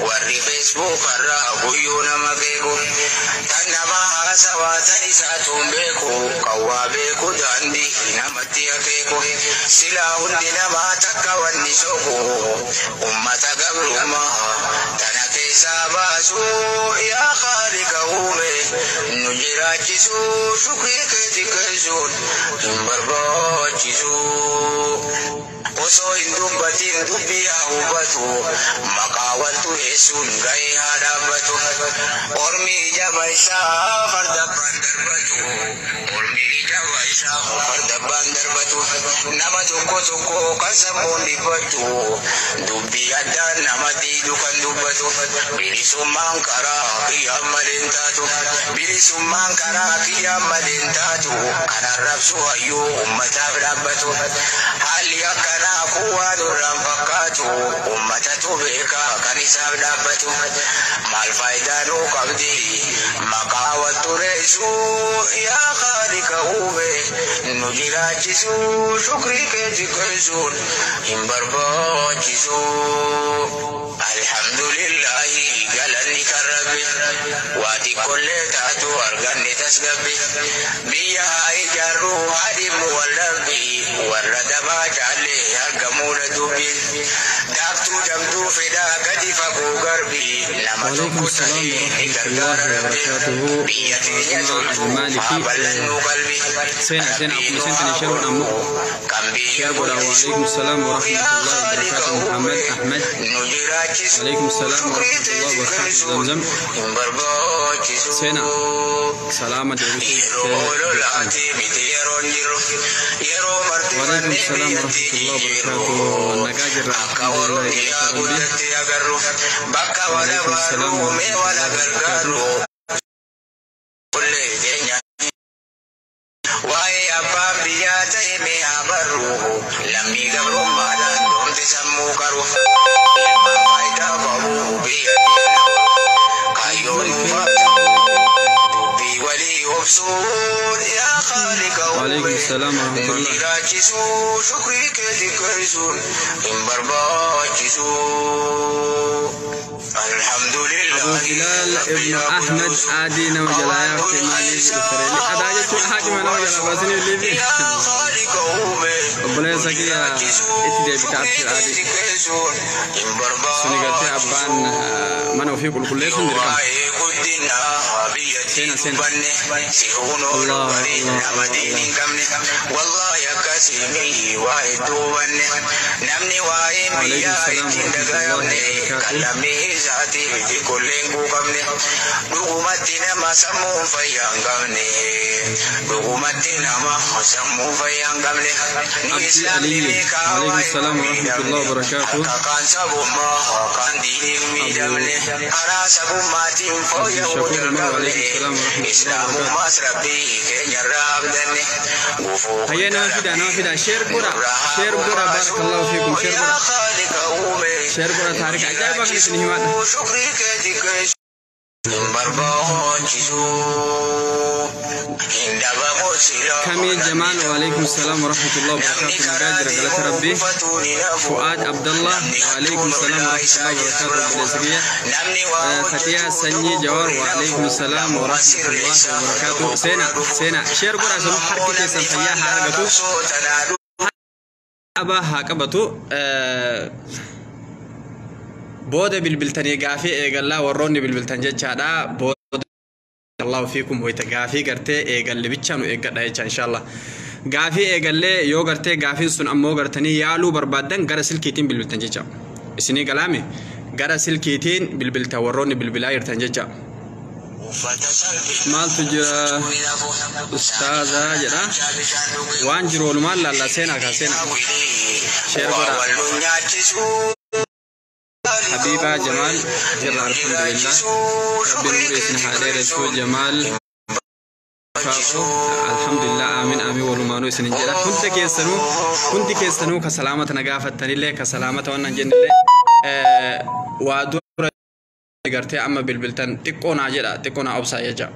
Warri Facebook irraa guyyuu nama beeku. Tan nama haasawaa tan isaatuun beeku. Qawwaa beeku daandii namatti akeeku. Silaa hundi namaa takka wanni soku. Ummata gabrummaa tana keessaa baasu. Yaa Khaalika uume nu jiraachisu. Shukrii keeti keessuun hin barbaachisu. Osoo hin dubbatin dubbii haa hubatu. Maqaa wal xureessuun gahee haa dhaabbatu. Ormi ija isaa farda abbaan darbatu. Ormi ija isaa farda abbaan darbatu. Nama tokko tokko kan sammuun dhibbatu. Dubbii addaan nama diidu kan dubbatu. Bilisummaan karaa kiyyaan malee hin taatu. Bilisummaan karaa kiyyaan malee hin taatu. Kan arrabsu hayyuu ummataaf dhaabbatu. Haalli akkanaa kun waan duraan fakkaatu. Ummatatu beekaa kan isaaf dhaabbatu. Maal faayidaa nuu qabdi maqaa wal xureessu. Yaa Khaalika uume nu jiraachisu. Shukrii keeti geessuun hin barbaachisu. Alhamdulillahi galanni kan Rabbi. Waa xiqqollee taatu arganne tasgabbi. Biyya haa ijaarru haa dhimmu wal dhabbi. Warra dabaa caallee argamuudha dubbi. Daaktuu jabduu fedhaa gadi fagoo garbi. Nama وعليكم tokko السلام ta'ee ni ورحمة الله gargaara Rabbi. وبركاته. Biyya teenya فاطمة tolchuu haa المالكي bal'annu qalbi. سينا سينا Rabbii akkuma nu seentanii haa sheeruun godhu ammoo kan biyya sheer godha. guddisu. وعليكم السلام ورحمة Yaa الله Khaalika وبركاته. محمد uume أحمد nu jiraachisu. وعليكم السلام Shukrii ورحمة الله teeti وبركاته. geessuun زمزم hin barbaachisu. سينا سلامة deebisuuf Yeroo dirqama. ololaati miti yeroon jirru. Yeroo وعليكم martifannee السلام biyyatti ورحمة الله jijjiirru. وبركاته. nagaa jirra Akka الحمد لله Oromiyaa galata Rabbii. guddatti agarru. Bakka wal وعليكم السلام abaarru mee ورحمة wal الله وبركاته. gargaarru. Kullee keenya waa'ee abbaan biyyaa ta'e mee haa barru. Lammii gabrummaadhaan doomti sammuu qaru. Ilmaan faayidaa qabu biyya keenya. Kaayyoo nuufaa ta'u dubbii walii obsuun. Yaa Khaalika وعليكم uume السلام ورحمة nu الله. jiraachisu. Shukrii keeti geessuun hin barbaachisu. أبو Alhamdulillahi بلال Rabbi ابن yaa أحمد qudduusu. آدي nama jalaa Qawaan yaafte maaliif dhuftareeni adaa jechuun haadhi nama jalaa baasanii liifi Yaa Khaalika uume nu obboleessa kiyya jiraachisu. itti deebita Shukrii abshir keeti aadii geessuun hin suni gartee barbaachisu. abbaan mana ofii qulqulleessuun Yoo dirqama. waa'ee guddinaa biyyattii Seena seena dubbanne si'uun oolu Allah barii Allah nama Allah diin Allah. hin qabne. Wallaahi akkasii waa hedduu hubanne. Namni waa'een وعليكم biyyaa السلام ittiin ورحمة الله dagayamne kan وبركاته. lammii isaatiif itti qolleen quuqamne. Dhugumatti nama sammuun fayyaa hin qabne. Dhugumatti nama sammuun fayyaa hin qabne. Nu عبدي islaamni علي beekaa وعليكم waa'ee السلام ورحمة miidhamne. الله وبركاته. Harka kaan sabummaa kaan diiniin أبو miidhamne. Karaa sabummaatiin عبد fooyya'uu الشكور عمر jalqabne. وعليكم السلام ورحمة الله وبركاته. Islaamummaas Rabbii keenyarraa abdanne. Gufuu هيا hunda nama fida nama Rabbii fida sheer godha nurraa haa sheer godha bobaasu. بارك الله فيكم sheer Yaa godha Khaalika uume sheer godha nu taarika ajaa'ibaa kan isin jiraachisu. himaadha. Shukrii keeti geessu hin barbaachisu. Hin dhabamu silaa كمي namni جمال وعليكم السلام ورحمة الله Namni وبركاته. karaa نجاجر غلط deemu ربي. gufatu ni hafu. فؤاد عبد الله Namni وعليكم hattuun السلام ollaa ورحمة isaa الله jedhu وبركاته. rafu. بالإسقية Namni waa فتيا hojjetu سني جوار dogoggorri وعليكم nafu. السلام Namuma ورحمة الله sirreessa وبركاته. سينا dogoggora dhufu. سينا شير قرأ Amma سنو immoo حركة كيسان namni فيا faallaa حركته qabsoo tanaa dhufu. أبا هاكبتو booda bilbiltanii gaafii eegallaa warroonni bilbiltan jechaadha. Booda allahu fiikum wayita gaafii gartee eegalle bichaa nu eeggadha jecha inshallah. Gaafii eegallee yoo gartee gaafiin sun ammoo gartanii yaaluu barbaaddan gara silkiitiin bilbiltan jecha. Isinii galaame gara silkiitiin bilbiltan warroonni bilbilaa jirtan jecha. Uffata salphinaa Maaltu jira uffatuu ni hafu. ustaazaa jedha. Saanii bishaan dhuge Waan jiru walumaan laallaa seenaa kaa seenaa. Sheer Waa godhaa. wal nu nyaachisu. Habiibaa Jamaal jirra alhamdulillah. Rabbiin umurii isin haa dheeressu Jamaal. Faaqo alhamdulillah aamin aamin walumaanuu isinin jedha. Hundi keessanuu hundi keessanuu ka salaamata na gaafattanillee ka salaamata wannan jennillee waa dura gartee amma bilbiltan xiqqoo naa jedha xiqqoo naa obsaa jecha.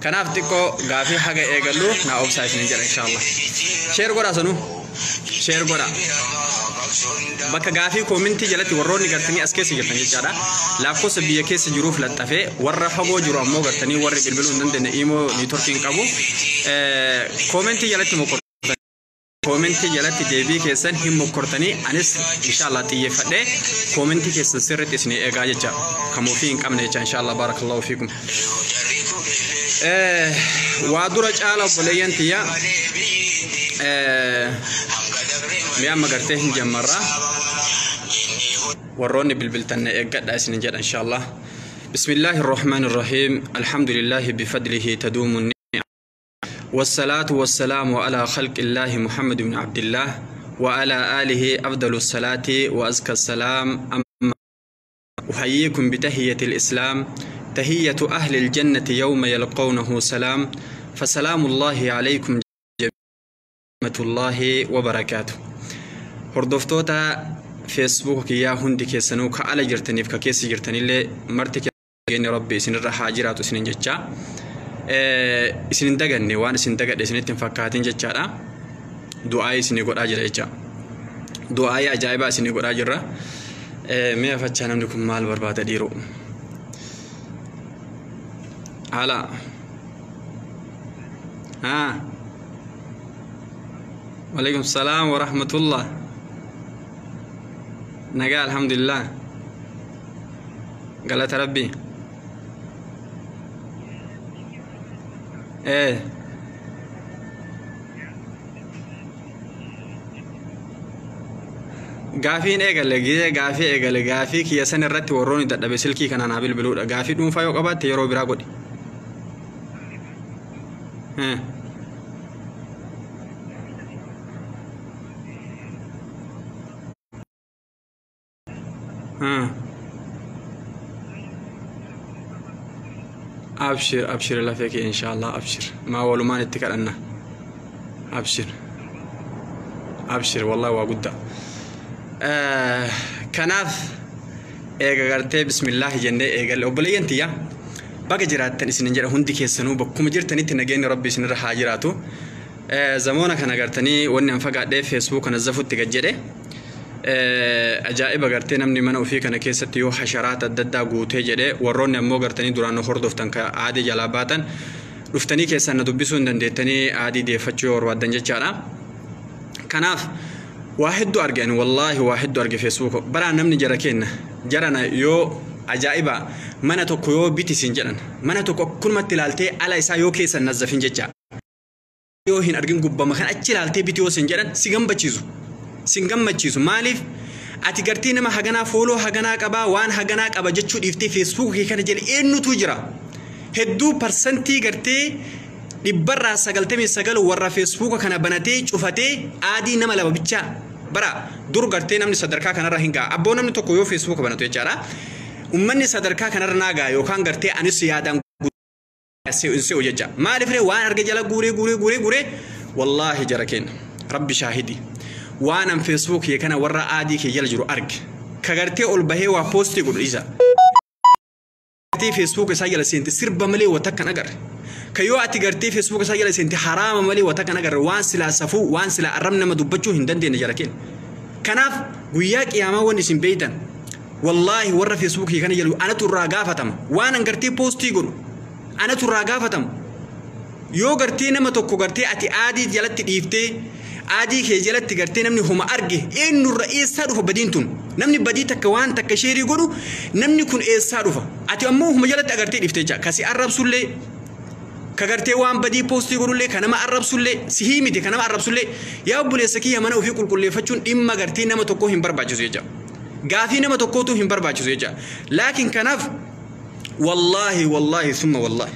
Kanaaf xiqqoo gaafii haga eegallu naa obsaa isinin jedha inshaallah. Share godhaa sanuu. Share godhaa. Bakka gaafii koomintii jalatti warroonni gartanii as keessa jirtan jechaadha. Lakkoofsa biyya keessa jiruuf laxxafee warra fagoo jiru ammoo gartanii warri bilbiluu hin dandeenye imoo niitworkiin qabu. Koomintii jalatti mokortanii koomintii jalatti deebii keessan hin mokortanii anis inshaallah xiyyeeffadhee koomintii keessan sirriitti isin eegaa jecha kamuufii hin qabne jecha inshaallah baarakallahu fiikum. Waa dura caala obboleeyyan tiyya mi'a amma gartee hin jammarraa warroonni bilbiltan eeggadha isin jedha inshaallah. بسم الله الرحمن الرحيم الحمد لله بفضله تدوم النعم والصلاة والسلام على خلق الله محمد بن عبد الله وعلى آله أفضل الصلاة وأزكى السلام. أما أحييكم بتحية الإسلام تحية أهل الجنة يوم يلقونه سلام فسلام الله عليكم جميعا الله وبركاته. Hordoftoota Facebook kiyyaa hundi keessanuu ka ala jirtaniif ka keessa jirtanillee marti keenya rabbi isinirra haa jiraatu isinin jecha. Isin hin daganne waan isin dagadhe isinitti hin fakkaatin jechaadha. Du'aa isinii godhaa jira jecha. Du'aa ajaa'ibaa isinii godhaa jirra. Mi'a fachaa namni kun maal barbaada dhiiroo? Haala. Haa. Waalaikum salaam wa rahmatullah. Nagaa alhamdulillah. Galata rabbi. Gaafiin eegale gizee gaafii eegale gaafii kiyya san irratti warroonni dadhabe silkii kanaan haa bilbiluudha. Gaafii dhuunfaa yoo qabaatte yeroo biraa godhi. Abshir abshir lafee kee inshaallah abshir. Maa walumaan itti kadhanna. Abshir. Abshir wallahi waa guddaa. Kanaaf eega gartee bismillaahi jennee eegalle obboleeyyan tiyya baga jiraattan isinin jedha hundi keessanuu bakkuma jirtanitti nageenyi rabbi isinirra haa jiraatu. Zamoona kana gartanii wanni an fagaadhee Facebook kana zafutti gad jedhe ajaa'iba gartee namni mana ofii kana keessatti yoo hasharaata adda addaa guutee jedhe warroonni ammoo gartanii duraan nu hordoftan ka aadii jalaa baatan dhuftanii keessan na dubbisuu hin dandeettanii aadii deeffachuu yoo barbaaddan jechaadha. Kanaaf waa hedduu arge ani wallaahi waa hedduu arge Facebook baraa namni jara kenna jarana yoo ajaa'iba mana tokko yoo bitisiin jedhan mana tokko akkumatti ilaaltee ala isaa yoo keessan nazzafin jecha yoo hin argin gubbama kan achi ilaaltee biti yoo sin jedhan si gammachiisu sin gammachiisu maaliif ati gartee nama haganaa fooloo haganaa qabaa waan haganaa qaba jechuu dhiiftee Facebook kee kana jedhe eenyutu jira hedduu parsantii gartee 99% warra Facebook kana banatee cufatee aadii nama lama bichaa bara dur gartee namni sadarkaa kanarra hin ga'a abboo namni tokko yoo Facebook banatu jechaadha ummanni sadarkaa kanarra naa ga'a yookaan gartee anis yaadaan se'u jecha maaliif ree waan arge jala guuree guuree guuree guuree wallaahi jara kenna rabbi shaahidi waan an Facebook kee kana warra aadii kee jala jiru arge ka gartee ol bahee waa poostii godhu isa gartee Facebook isaa jala seente sirba malee wata kan agarre kayyoo ati gartee Facebook isaa jala seente haraama malee wata kan agarre waan silaa safuu waan silaa arrabni nama dubbachuu hin dandeenye jara kenna. Kanaaf guyyaa qiyaamaa wanni isin beeytan wallaahi warra Facebook kana jedhu anatu irraa gaafatama waan an gartee poostii godhu anatu irraa gaafatama yoo gartee nama tokko gartee ati aadii jalatti dhiiftee aadii kee jalatti gartee namni homa arge eenyurra eessaa dhufa badiin tun namni badii takka waan takka sheerii godhu namni kun eessaa dhufa ati ammoo homa jalatti agartee dhiiftee jira kasi arrabsullee ka gartee waan badii poostii godhullee ka nama arrabsullee si himite ka nama arrabsullee yaa obboleessa kiyya mana ofii qulqulleeffachuun dhimma gartee nama tokkoo hin barbaachisu jecha gaafii nama tokkootu hin barbaachisu jecha laakiin kanaaf wallaahi wallaahi summa wallaahi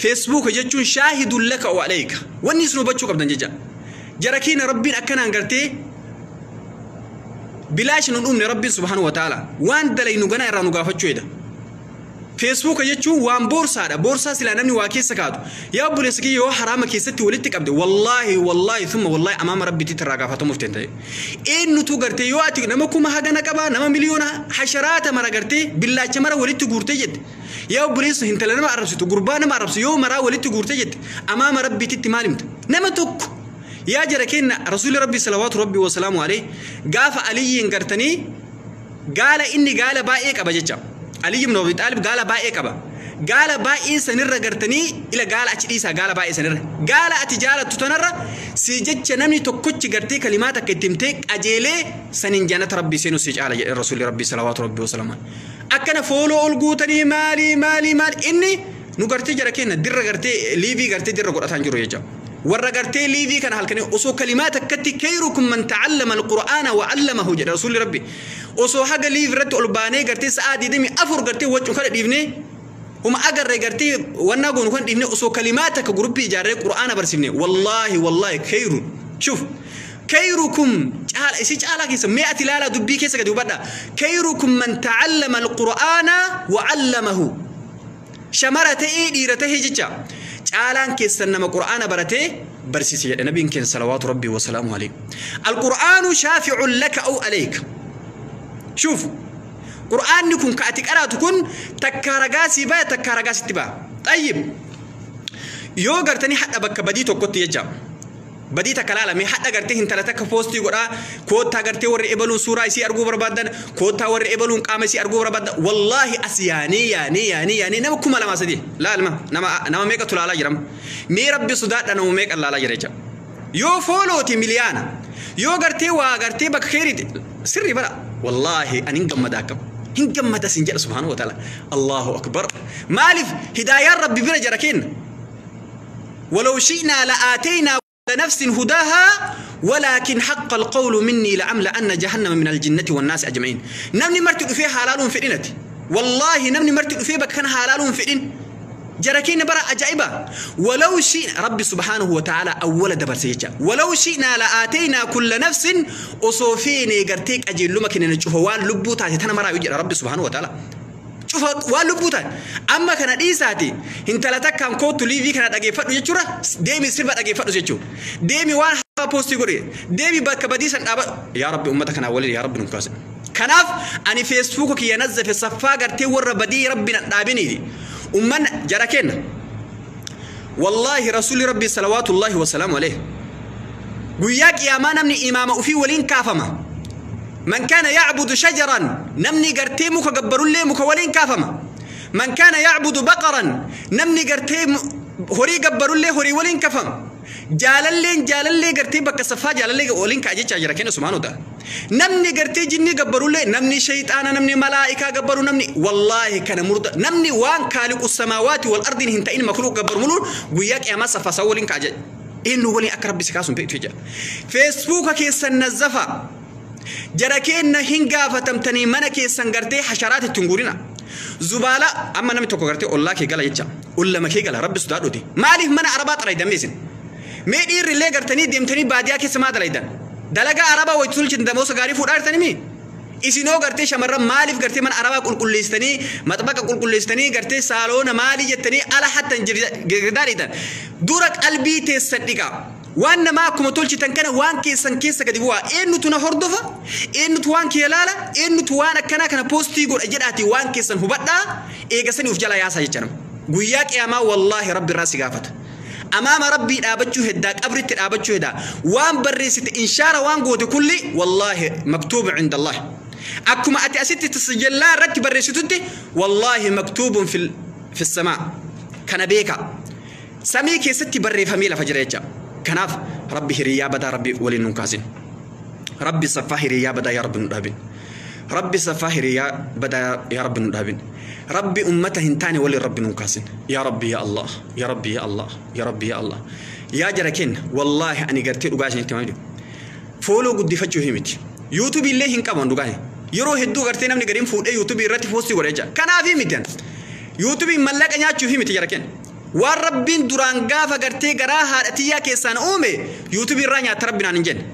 Facebook jechuun shaahidun laka wa alayka wanni isin hubachuu qabdan jecha jara keenya rabbiin akkanaan gartee bilaash nu dhumne rabbiin subhaanahu wa ta'ala waan dalaynu ganaa irraa nu gaafachuu jedha. Feesbuuka jechuun waan boorsaadha. Boorsaa silaa namni waa keessa kaatu. Yaa obboleessa kiyya, yoo haraama keessatti walitti qabde, wallaahi, wallaahi, thumma wallaahi, amaama rabbiitti irraa gaafatamuuf ta'e. Eenyutu gartee yoo ati nama 1000 hagana qabaa, nama miliyoona hasharaata mara gartee billaacha mara walitti guurtee jette. Yaa obboleessa, intala nama arrabsitu, gurbaa nama arrabsitu yoo maraa walitti guurtee jette, amaama rabbiititti maal himta? Nama tokko. Yaa jara kenna, rasuulli rabbi salawaatu rabbi wasalaamu alayhi gaafa Aliyyiin gartanii gaala, inni gaala baay'ee qaba jecha. Ali ibn Abi Talib gaala baay'ee qaba. Gaala baay'ee sanirra gartanii ila gaala achi dhiisaa, gaala baay'ee sanirra. Gaala ati jaalattu tanarra si jecha namni tokkochi gartee kalimaa takka itti himtee qajeelee saniin jannata rabbii seenu si caala jedhe rasuulli rabbii salawaatu rabbii wasalaamu. Akkana follow ol guutanii maali maali maali, inni nu gartee jara kenna dirra gartee live gartee dirra godhataan jiru jecha. Warra gartee live kana halkanii osoo kalimaa takkatti, "Khayrukum man ta'allama alqur'aana wa 'allamahu" jedha rasuulli rabbi. Osoo haga live irratti ol baanee gartee sa'aa 24 gartee waccu kana dhiifnee, huma agarree gartee wannaa goonu kan dhiifnee, osoo kalimaa takka guruppii ijaarree qur'aana barsiifne, wallaahi, wallaahi, khayrun, shuf, khayrukum caala isi caalaa keessa mee ati ilaalaa, dubbii keessa gadi hubadha. Khayrukum man ta'allama alqur'aana wa 'allamahu. Shamara ta'ee dhiira ta'ee jecha, caalaan keessan nama qur'aana baratee barsiise jedhe nabiin keenya salawaatu rabbii wasalaamu alayhi. Alqur'aanu shaafi'un laka aw alayka. Shuuf, qur'aanni kun ka ati qaraatu kun takkaa ragaa sii baya, takkaa ragaa sitti ba'a. Xayyib, yoo gartanii hadha bakka badii tokkotti jecha badii takka laalame, hadha gartee intala takka post godhaa, koottaa gartee warri ebaluun suuraa isii arguu barbaadan, koottaa warri ebaluun qaama isii arguu barbaadan, wallaahi as yaanii yaanii yaanii yaanii nama 2000, 3000 laalma. Nama meeqatu laalaa jiram? Mee rabbi sodaadha, nama meeqa laalaa jira jecha. Yoo follow ti miliyaana, yoo gartee waa gartee bakka keeriiti sirrii bara, wallaahi ani hin gammada. Akkam hin gammada sin jedha, subhaanahu wa ta'ala, Allahu akbar. Maaliif? Hidaayaan rabbi bira jara kenna. ولو شئنا لآتينا نفس هداها ولكن حق القول مني لأملأن جهنم من الجنة والناس أجمعين. Namni marti dhufee halaaluun fedhinati. Wallaahi, namni marti dhufee bakka kana halaaluun fedhin. Jara keenya bara ajaa'iba. ولو شئنا, rabbi subhaanahu wa ta'ala awwala dabarse jecha. ولو شئنا لآتينا كل نفس, osoo feene gartee qajeelluma kennina cufa waan lubbuu taate tana maraa jedha rabbi subhaanahu wa ta'ala. Cufa waan lubbuu taate. Amma kana dhiisaati intala takkaan kootu live kana dhageeffadhu jechuudha, deemi sirba dhageeffadhu jechuudha, deemi waan hafaa post godhe, deemi bakka badii san dhaaba. Yaa rabbi, ummata kanaa waliin yaa rabbi nun kaase. Kanaaf ani feesbuuka kiyya nazzafe saffaa gartee warra badii rabbi na dhaabiniiti. Umman jara kenna, wallaahi, rasuulli rabbi salawaatullaahi wasalaamu alayhi guyyaa qiyaamaa namni imaama ufii waliin kaafama. من كان يعبد شجرا, namni gartee muka gabbarullee muka waliin kaafama. من كان يعبد بقرا, namni gartee horii gabbarullee horii waliin kaafama. Jaalalleen jaalallee gartee bakka saffaa jaalallee waliin ka'a jechaa jira kenna subhaanahu ta'ala. Namni gartee jinnii gabbarullee, namni shayxaana, namni malaa'ikaa gabbaru, namni wallaahi kana murda, namni waan kaaliqu samaawaati wal ardiin hin ta'in makluuq gabbaru muluun guyyaa qiyaamaa saffaa isaa waliin ka'a jedha. Inni waliin akka rabbi si kaasuun beektu jecha. Feesbuuka keessan nazzafa. Jara keenna, hin gaafatamtanii. Mana keessan gartee hasharaat ittiin guurina. Zubaala amma namni tokko gartee ollaa kee gala jecha. Ollama kee gala, rabbi sodaadhuuti. Maaliif mana arabaa xaraydan meesin? Mee dhiirri illee gartanii deemtanii baadiyaa keessa maa dalaydan? Dalagaa arabaa wayitu tolchin damoosa gaarii fuudhaa jirtanii mii? Isinoo gartee shamarran maaliif gartee mana arabaa qulqulleessitanii, maxbaqa qulqulleessitanii, gartee saaloona maalii jettanii ala hattan girgidaa dhiitan? Dura qalbii teessan dhiqaa. Waan namaa akkuma tolchitan kana waan keessan keessa gadi bu'aa. Eenyutu na hordofa? Eenyutu waan kee laala? Eenyutu waan akkanaa kana post godha jedhaati waan keessan hubadhaa, eegasanii uf jala yaasaa jecha nama. Guyyaa qiyaamaa wallaahi rabbi irraa si gaafata. Amaama rabbii dhaabachuu heddaa, qabritti dhaabachuu heddaa, waan barreessite inshaara waan goote kulli wallaahi maktuubu cinda Allah. Akkuma ati asitti tasjallaa irratti barreessitutti, wallaahi maktuubun fi samaa. Kana beeka, samii keessatti barreeffamee lafa jira jecha. Kanaaf rabbi hiriyyaa badaa rabbi waliin nun kaasin. Rabbi saffaa hiriyyaa badaa yaa rabbi nu dhaabin. Rabbi saffaa hiriyyaa badaa yaa rabbi nu dhaabin. Rabbi ummata hin taane waliin rabbi nun kaasin. Yaa rabbi, yaa Allah, yaa rabbi, yaa Allah, yaa rabbi, yaa Allah. Yaa jara kenna, wallaahi ani gartee dhugaa isinitti himaa jiru, follow guddifachuu himiti. Yuutuubii illee hin qaban dhugaa. Yeroo hedduu gartee namni gadiin fuudhee yuutuubii irratti post godhe jecha. Kanaaf himiti yuutuubiin mallaqa nyaachuu himiti. Jara kenna, waan rabbiin duraan gaafa gartee garaa haadha tiyyaa keessaan uume yuutuubii irraa nyaatta rabbi naan hin jenne.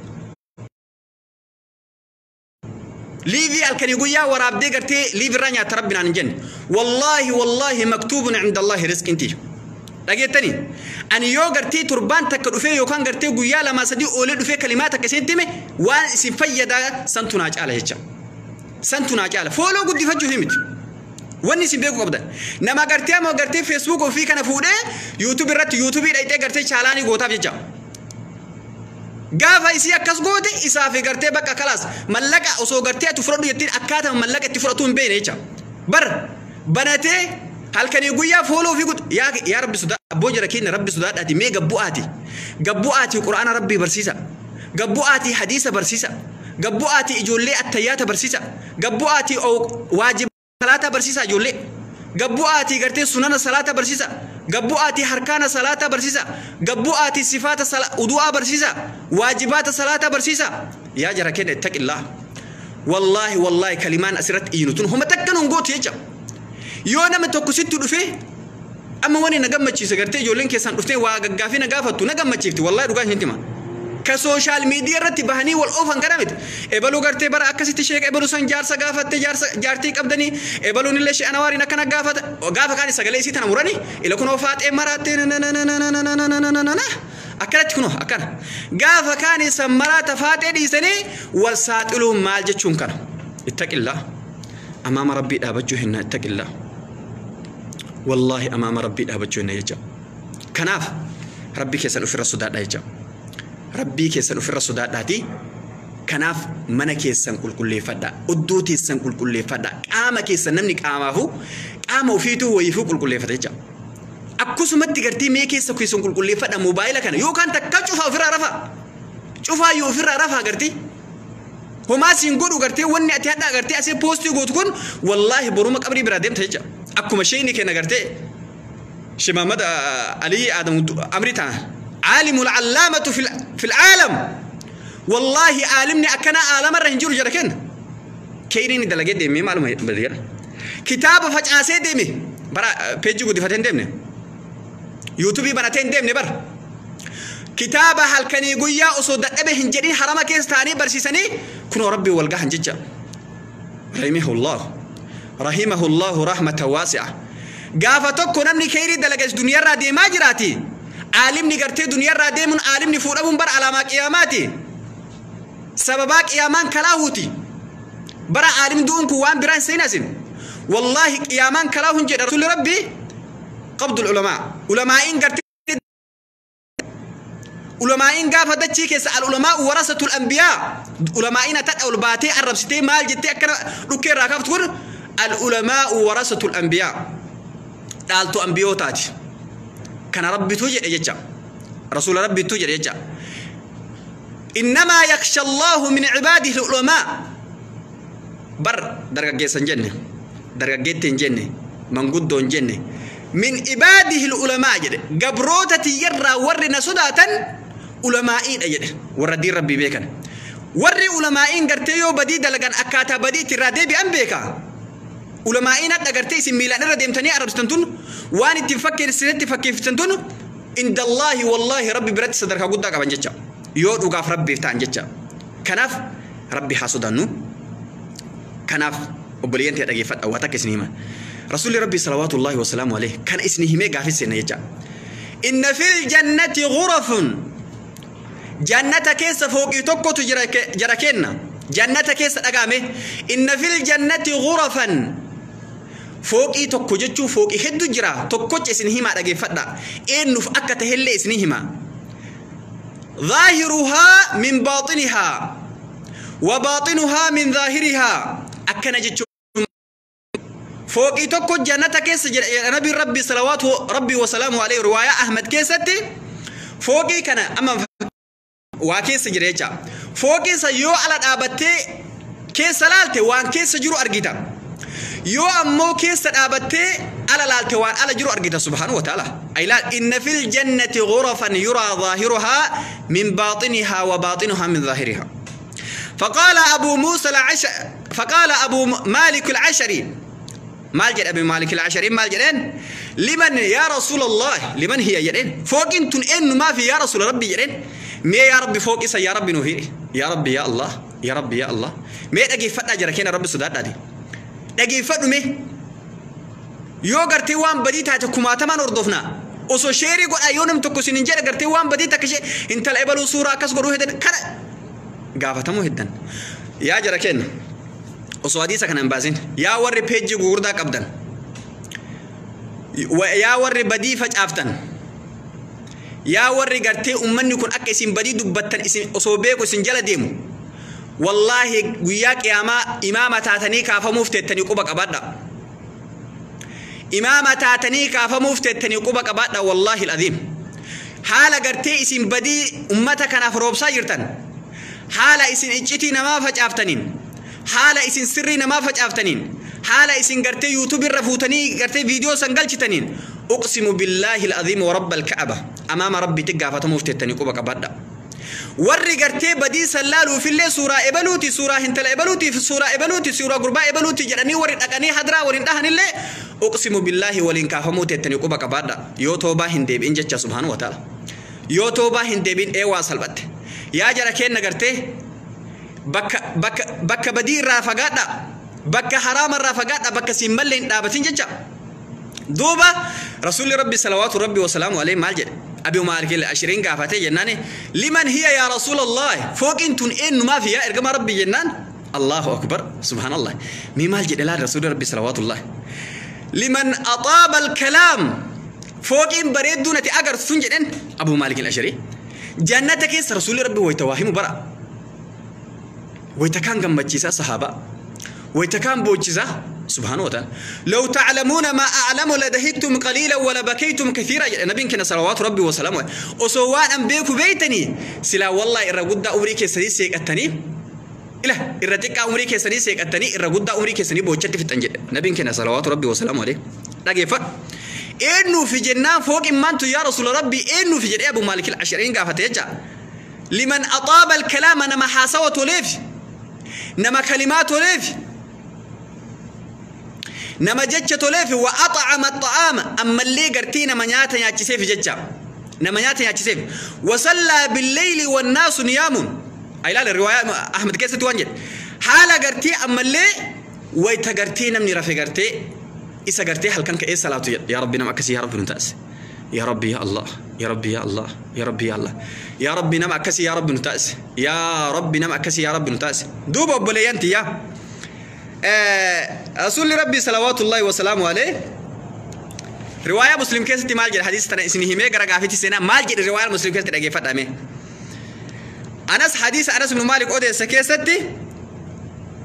Liivii halkanii guyyaa waraabdee gartee liivirraa nyaata rabbi naan hin jenne. Wallaahi wallaahi maktuubun cinda Allaahi rizqinti. Dhageettanii ani yoo gartee torbaan takka dhufee yookaan gartee guyyaa 2 3 oolee dhufee kalimaa takka isinitti hime waan isin fayyadaa santu naa caala jecha. Santu naa caala. Fooloo guddifachuu himiti. Wanni isin beekuu qabdan. Nama gartee ammoo gartee Facebook ofii kana fuudhee YouTube irratti YouTube dhayxee gartee chaalaanii gootaaf jecha. Gaafa isii akkas goote isaa fi gartee bakka kalaas mallaqa osoo gartee ati fudhadhu jettiin akkaataa mallaqa itti fudhatu hin beekne jecha. Bar banatee halkanii guyyaa fooloo ofii gudd yaa rabbi sodaa abboo jara keenya rabbi sodaadhaati mee gabbu'aati. Gabbu'aati quraana rabbii barsiisa. Gabbu'aati hadiisa barsiisa. Gabbu'aati ijoollee attayyaata barsiisa. Gabbu'aati waajiba salaata barsiisa ijoollee. Gabbu'aati gartee sunana salaata barsiisa. Gabbu'aati harkaana salaata barsiisa. Gabbu'aati sifaata udu'aa barsiisa. Waajibaata salaata barsiisa. Yaa jara keenya ittaqillaa. Wallaahi wallaahi kalimaan asirratti iyyinu tun homa takka nuun gootu jecha. Yoo nama tokko sitti dhufee amma wani na gammachiise gartee ijoolleen keessaan dhuftee waa gaggaafii na gaafattu na gammachiifti wallaahi dhugaa hin hima. Ka sooshaal miidiyaa irratti bahanii wal oofan kana miti. Ebaluu gartee bara akkasitti sheeka ebaluu san jaarsa gaafatte jaarsa jaartii qabdanii ebaluun illee she'ana waariin akkana gaafata gaafa kaan sagalee isii tana muranii ila kunoo faaxee maraattee akkanatti kunoo akkana gaafa kaan san maraata faaxee dhiisanii wal saaxiluun maal jechuun kana ittaqillaa amaama rabbii dhaabachuu hinna ittaqillaa wallaahi amaama rabbii dhaabachuu hinna jecha kanaaf rabbii keessan ofirra sodaadhaa jecha. Rabbii keessan ofirra sodaadhaati. Kanaaf mana keessan qulqulleeffadhaa. Oddoo teessan qulqulleeffadhaa. Qaama keessan namni qaamaafu qaama ofiituu wayiifuu qulqulleeffata jecha. Akkasumatti gartee mee keessa keessan qulqulleeffadhaa moobaayila kana yookaan takka cufaa ofirraa rafaa. Cufaa yoo ofirraa rafaa gartee. Homaa siin godhu gartee wanni ati hadhaa gartee asii poostii gootu kun wallaahi boruma qabrii biraa deemta jecha. Akkuma sheeyni kenna gartee Shimaamad Alii Aadamu Amrii taana. عالم العلامة في العالم والله عالمني أكنا عالم الرهنجور جركن كيرين دلقي دمي معلومة بدير كتاب فجأة دمي برا بيجي قد فتن دمني يوتيوب بناتين دمني بر كتاب هالكني قويا أصود أبي هنجرين حرام كيس تاني برسيسني كنوا ربي والقاه هنججة رحمه الله رحمه الله رحمة واسعة قافتك نمني كيري دلقي دنيا رادي ما جراتي عالمني قرتي دنيا را ديمون عالمني فورابون بر علامة قياماتي سببا قيامان كلاهوتي برا عالم دونكو وان بران سيناسين والله قيامان كلاهون جد رسول ربي قبض العلماء علماء قرتي علماء قافة دتشي كيس العلماء ورثة الأنبياء علماء تدعو الباتي الربستي مال جتي أكنا ركي راكب تقول العلماء ورثة الأنبياء دالتو أنبيوتاتي كان ربي توجد يجا رسول ربي توجد يجا إنما يخشى الله من عباده العلماء بر درجة جيسن جنة درجة جيتن جنة من قدون جنة من عباده العلماء جد قبروتة يرى ورنا صداة علمائين أجد وردي ربي بيكن وري علمائين قرتيو بدي دلقان أكاتا بدي ترادي بأم بيكا علمائين أدقرتي سميلان رديمتني عرب ستنتون وان تفكر سنت تفكر ستنتون عند الله والله ربي برد صدرك قدك أبن جتشا يود وقاف ربي فتان جتشا كناف ربي حاسدانو كناف وبلينتي أدقيفت أو أتاك سنيما رسول ربي صلوات الله وسلامه عليه كان اسمه ميغا في السنة يجا إن في الجنة غرف جنة كيس فوق توكو جركنا جنة كيس أقامه إن في الجنة غرفا فوق توكو جتشو فوق هدو جرا توكو اسمه ما أدقيفت إنه في أكته اللي اسمه ما ظاهرها من باطنها وباطنها من ظاهرها أكنا جتشو فوقي توكو جنة كيس نبي ربي صلوات ربي وسلامه عليه رواية أحمد كيستي فوقي كان أما وكيس جريتشا فوقي سيو على أبتي كيس لالتي وان كيس جرو أرجيتا يو أمو كيس أبتي على لالتي وان على جرو أرجيتا سبحانه وتعالى أي لا إن في الجنة غرفا يرى ظاهرها من باطنها وباطنها من ظاهرها. فقال أبو موسى العشر فقال أبو مالك العشري مال جد أبي مالك العشرين مال جدين لمن يا رسول الله لمن هي جدين فوق انتن إن ما في يا رسول ربي جدين مي يا ربي فوق إسا يا ربي نهيري يا ربي يا الله Yaa Rabbi yaa Allah. Mee dhageeffadhaa jara keenya Rabbi sodaadhaati. Dhageeffadhu mee. Yoo gartee waan badii taate kumaatamaan hordofna. Osoo sheerii godhaa yoo namni tokko isin hin jedhe gartee waan badii takka ishee intala ebaluu suuraa akkas godhuu heddan kana gaafatamuu heddan. Yaa jara keenya osoo hadiisa kana hin baasin yaa warri peejii gugurdaa qabdan yaa warri badii facaaftan yaa warri gartee ummanni kun akka isin badii dubbattan isin osoo beeku isin jala deemu wallaahi guyyaa qiyaamaa imaama taatanii kaafamuuf teettanii quba qabaadha. Imaama taatanii kaafamuuf teettanii quba qabaadha wallaahi al'aziim. Haala gartee isin badii ummata kanaaf roobsaa jirtan haala isin iccitii namaa facaaftaniin haala isin sirrii namaa facaaftaniin haala isin gartee yuutuub irra fuutanii gartee viidiyoo san galchitaniin uqsimu billaahi al'aziim wa rabba alka'aba amaama rabbiitti gaafatamuuf teettanii quba qabaadha. Warri gartee badii san laaluufillee suuraa ebaluuti suuraa hintala ebaluuti suuraa ebaluuti suuraa gurbaa ebaluuti jedhanii warri dhaqanii hadraa waliin dhahanillee uqsimu billaahi waliin kaafamuu teettanii quba qabaadha. Yoo toobaa hin deebi'in jecha subhaanahu wa ta'ala. Yoo toobaa hin deebi'in eewaa salphatte. Yaa jara keenna gartee bakka bakka bakka badii irraa fagaadha bakka haraama irraa fagaadha bakka siin mallee hin dhaabatin jecha. Duuba rasuulli rabbi salawaatu rabbi wasalaamu alayhi maal jedhe Abi Maalik al-Ashriin gaafate jennaan liman hiya yaa rasuulallah fooqiin tun eenyumaaf yaa ergama rabbi jennaan Allahu akbar subhaanallah mee maal jedhe laal rasuulli rabbi salawaatullah liman axaaba al-kalaam fooqiin bareedduu nati agartu sun jedhen Abu Maalik al-Ashrii jannata keessa rasuulli rabbi wayita waa himu bara wayita kaan gammachiisaa sahaabaa wayita kaan boochisaa سبحانه وتعالى. لو تعلمون ما أعلم لدهكتم قليلا ولبكيتم كثيرا. نبي كنا صلوات ربي وسلامه وسواء أن بيكو بيتني سلا والله إرغد أمريكا سني سيك التاني إله إرتك أمريكا سني سيك التاني إرغد أمريكا سني بوجت في التنجد. نبي كنا صلوات ربي وسلامه عليه. لقيف إنه في جنة فوق إيمان يا رسول ربي إنه في جنة أبو مالك العشرين قافت يجا لمن أطاب الكلام نما حاسوة ليف نما كلمات ليف نما جتش تولف وأطعم الطعام أما اللي قرتينا من ياتا ياتشسيف جتشا نما ياتا ياتشسيف وصلى بالليل والناس نيام أي لا الرواية أحمد كيسة توانجد حالة قرتي أما اللي ويتقرتينا من رفي قرتي إسا قرتي هل كان كأي صلاة يا ربي نما أكسي يا ربي نتأس يا ربي يا الله يا ربي يا الله يا ربي يا الله يا ربي نما أكسي يا ربي نتأس يا ربي نما أكسي يا ربي نتأس دوب أبوليانتي يا رسول ربي صلوات الله وسلامه عليه رواية مسلم كيستي مال جد حديث تنا اسمه مي غرا غافتي سنة مال جد رواية مسلم كيستي دغه فدامه أنس حديث أنس بن مالك أوديس كيستي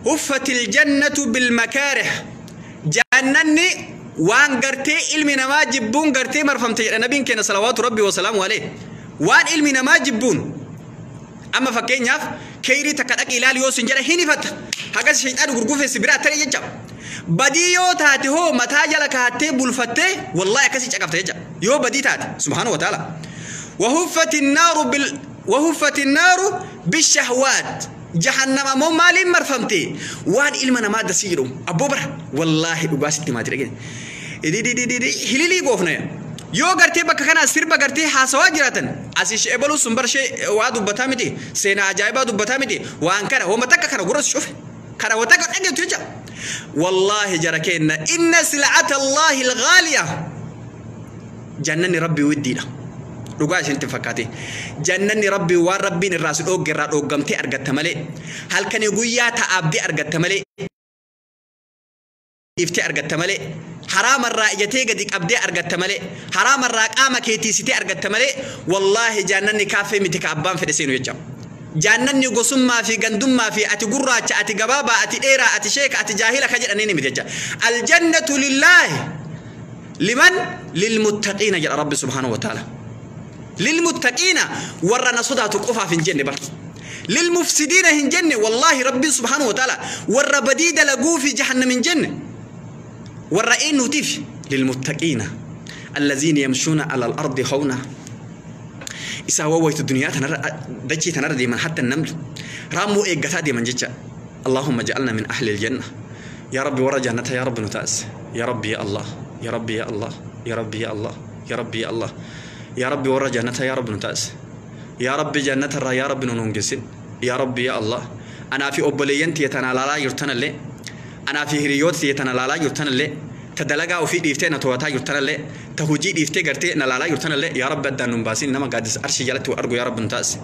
هفت الجنة بالمكاره جنني وان غرتي علمي نما جبون غرتي مرفمتي النبي كان صلوات ربي وسلامه عليه وان علمي نما جبون أما فكينياف كيري تكدك إلال يوسن جرى هني فت hagas shaytaan gurgufe sibira tare jecha badii yoo taate hoo mataa jala kaattee bulfattee wallahi akkasii caqafte jecha yoo badii taate subhaanahu wa ta'ala wahuffati naaru bishahwaat jahannama moo maaliin marfamte waan ilma namaa dasii jedhu abboo bara wallaahi dhugaa sitti maati dhageen hililii goofna yoo gartee bakka kanaa sirba gartee haasawaa jiraatan asii ishee ebaluu sun barshee waa dubbataa miti seenaa ajaa'ibaa dubbataa miti waan kana hooma takka kana gurras cufe kana wataka dhageetu jecha wallaahi jara keenna inna sil'ata allaahi alghaaliya jannanni rabbii widdiidha dhugaa isinitti fakkaate jannanni rabbii waan rabbiin irraa si dhoogge irraa dhooggamtee argatta malee halkanii guyyaa ta'aabdee argatta malee iftee argatta malee haraamarraa ijatee gadi qabdee argatta malee haraamarraa qaama keetiisitee argatta malee wallaahi jannanni kaaffee miti ka abbaan fedhe seenu jecha jannanni gosummaa fi gandummaa fi ati gurraacha ati gabaabaa ati dheeraa ati sheeka ati jaahila ka jedhanii miti jecha aljannatu lillaahi liman lilmuttaqiina jedha rabbi subhaanahu wa ta'ala lilmuttaqiina warra na sodaatu qofaaf hin jenne bar lilmufsidiina hin jenne wallaahi rabbi subhaanahu wa ta'ala warra badii dalaguu fi jahannam hin jenne warra eenyuutiif lilmuttaqiina allaziina yamshuuna ala al-ardi hawna isaa wawwaytu duniyaa tanarra dachii tanarra deeman hatta namni raammoo eeggataa deeman jecha allahumma ja'alna min ahli aljanna ya rabbi warra jannata ya rabbi nu taas ya rabbi ya allah ya rabbi ya allah ya rabbi ya allah ya rabbi ya allah ya rabbi warra jannata ya rabbi nu taas ya rabbi jannatarraa ya rabbi nu nungisin ya rabbi ya allah Anaa fi obboleeyyan tiyya tanaa laalaa jirtanallee, anaa fi hiriyoota tiyya tana laalaa jirtanallee, ta dalagaa ofii dhiiftee na to'ataa jirtanallee, ta hojii dhiiftee gartee na laalaa jirtanallee, yaa Rabbi addaan nun baasin, nama gaaddisa arshii jalatti wal argu yaa Rabbi nu taasisi.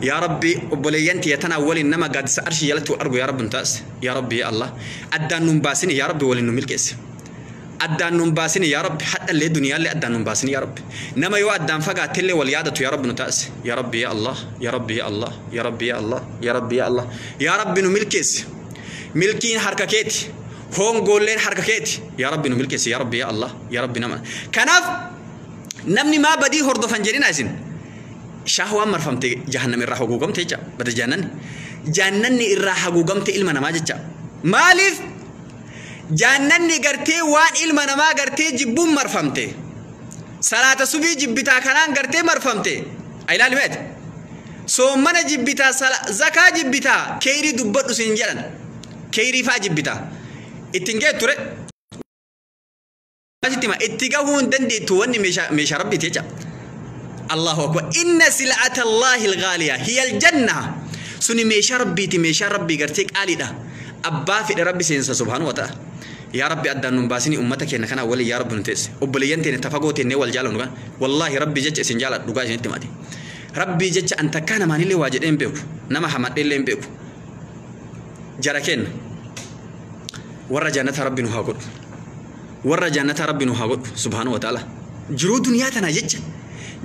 Yaa Rabbi, obboleeyyan tiyya tanaa waliin nama gaaddisa arshii jalatti wal argu yaa Rabbi nu taasisi. Yaa Rabbi, yaa Allah, addaan nun baasin, yaa Rabbi waliin nu milkeessi. Addaan nun baasin yaa Rabbi, hadhallee duniyaallee addaan nun baasin yaa Rabbi. Nama yoo addaan fagaattellee wal yaadatu yaa Rabbi nu taasisi. Yaa Rabbi, yaa Allah, yaa Rabbi, yaa Allah, yaa Rabbi, yaa Allah, yaa Rabbi, yaa Allah, yaa Rabbi nu milkeessi. Milkiin harka keeti, hongoolleen harka keeti. Yaa Rabbi nu milkeessi, yaa Rabbi, yaa Allah, yaa Rabbi. Nama kanaaf namni maa badii hordofan jedhina isin shahwaan marfamte jahannam irraa haguugamte jecha. Bada jahannanni, jahannanni irraa haguugamte ilma namaa jecha. Maaliif jahannanni gartee waan ilma namaa gartee jibbuun marfamte? Salaata subii jibbitaa kanaan gartee marfamte. Ilaali meeti, soommana jibbitaa, zakaa jibbitaa, keeyrii dubbadhu siin jedhan, keeyrii faa jibbitaa ittiin geettu ture itti gahuu hin dandeettu. Wanni meeshaa rabbiiti jecha. Allahu akbar. Inna sil'ata Allahi al-ghaaliya hiya al-janna. Suni meeshaa rabbiiti, meeshaa rabbii gartee qaaliidha. Abbaa fedhe rabbi seensa subhaanahu wa ta'ala. Yaa Rabbi, addaan nun baasini ummata keenya kana waliin yaa Rabbi nu teesse. Obboleeyyan teenya tafagoo teennee wal jaalannu kana, wallaahi Rabbi jecha isin jaaladhu, dhugaa isinitti himati. Rabbii jecha an takkaa namaanillee waa jedhee hin beeku. Nama hamadheellee hin beeku. Jara keenya warra jannata Rabbi nu haa godhu. Warra jannata Rabbi nu haa godhu subhaanahu wa ta'ala. Jiruu duniyaa tana jecha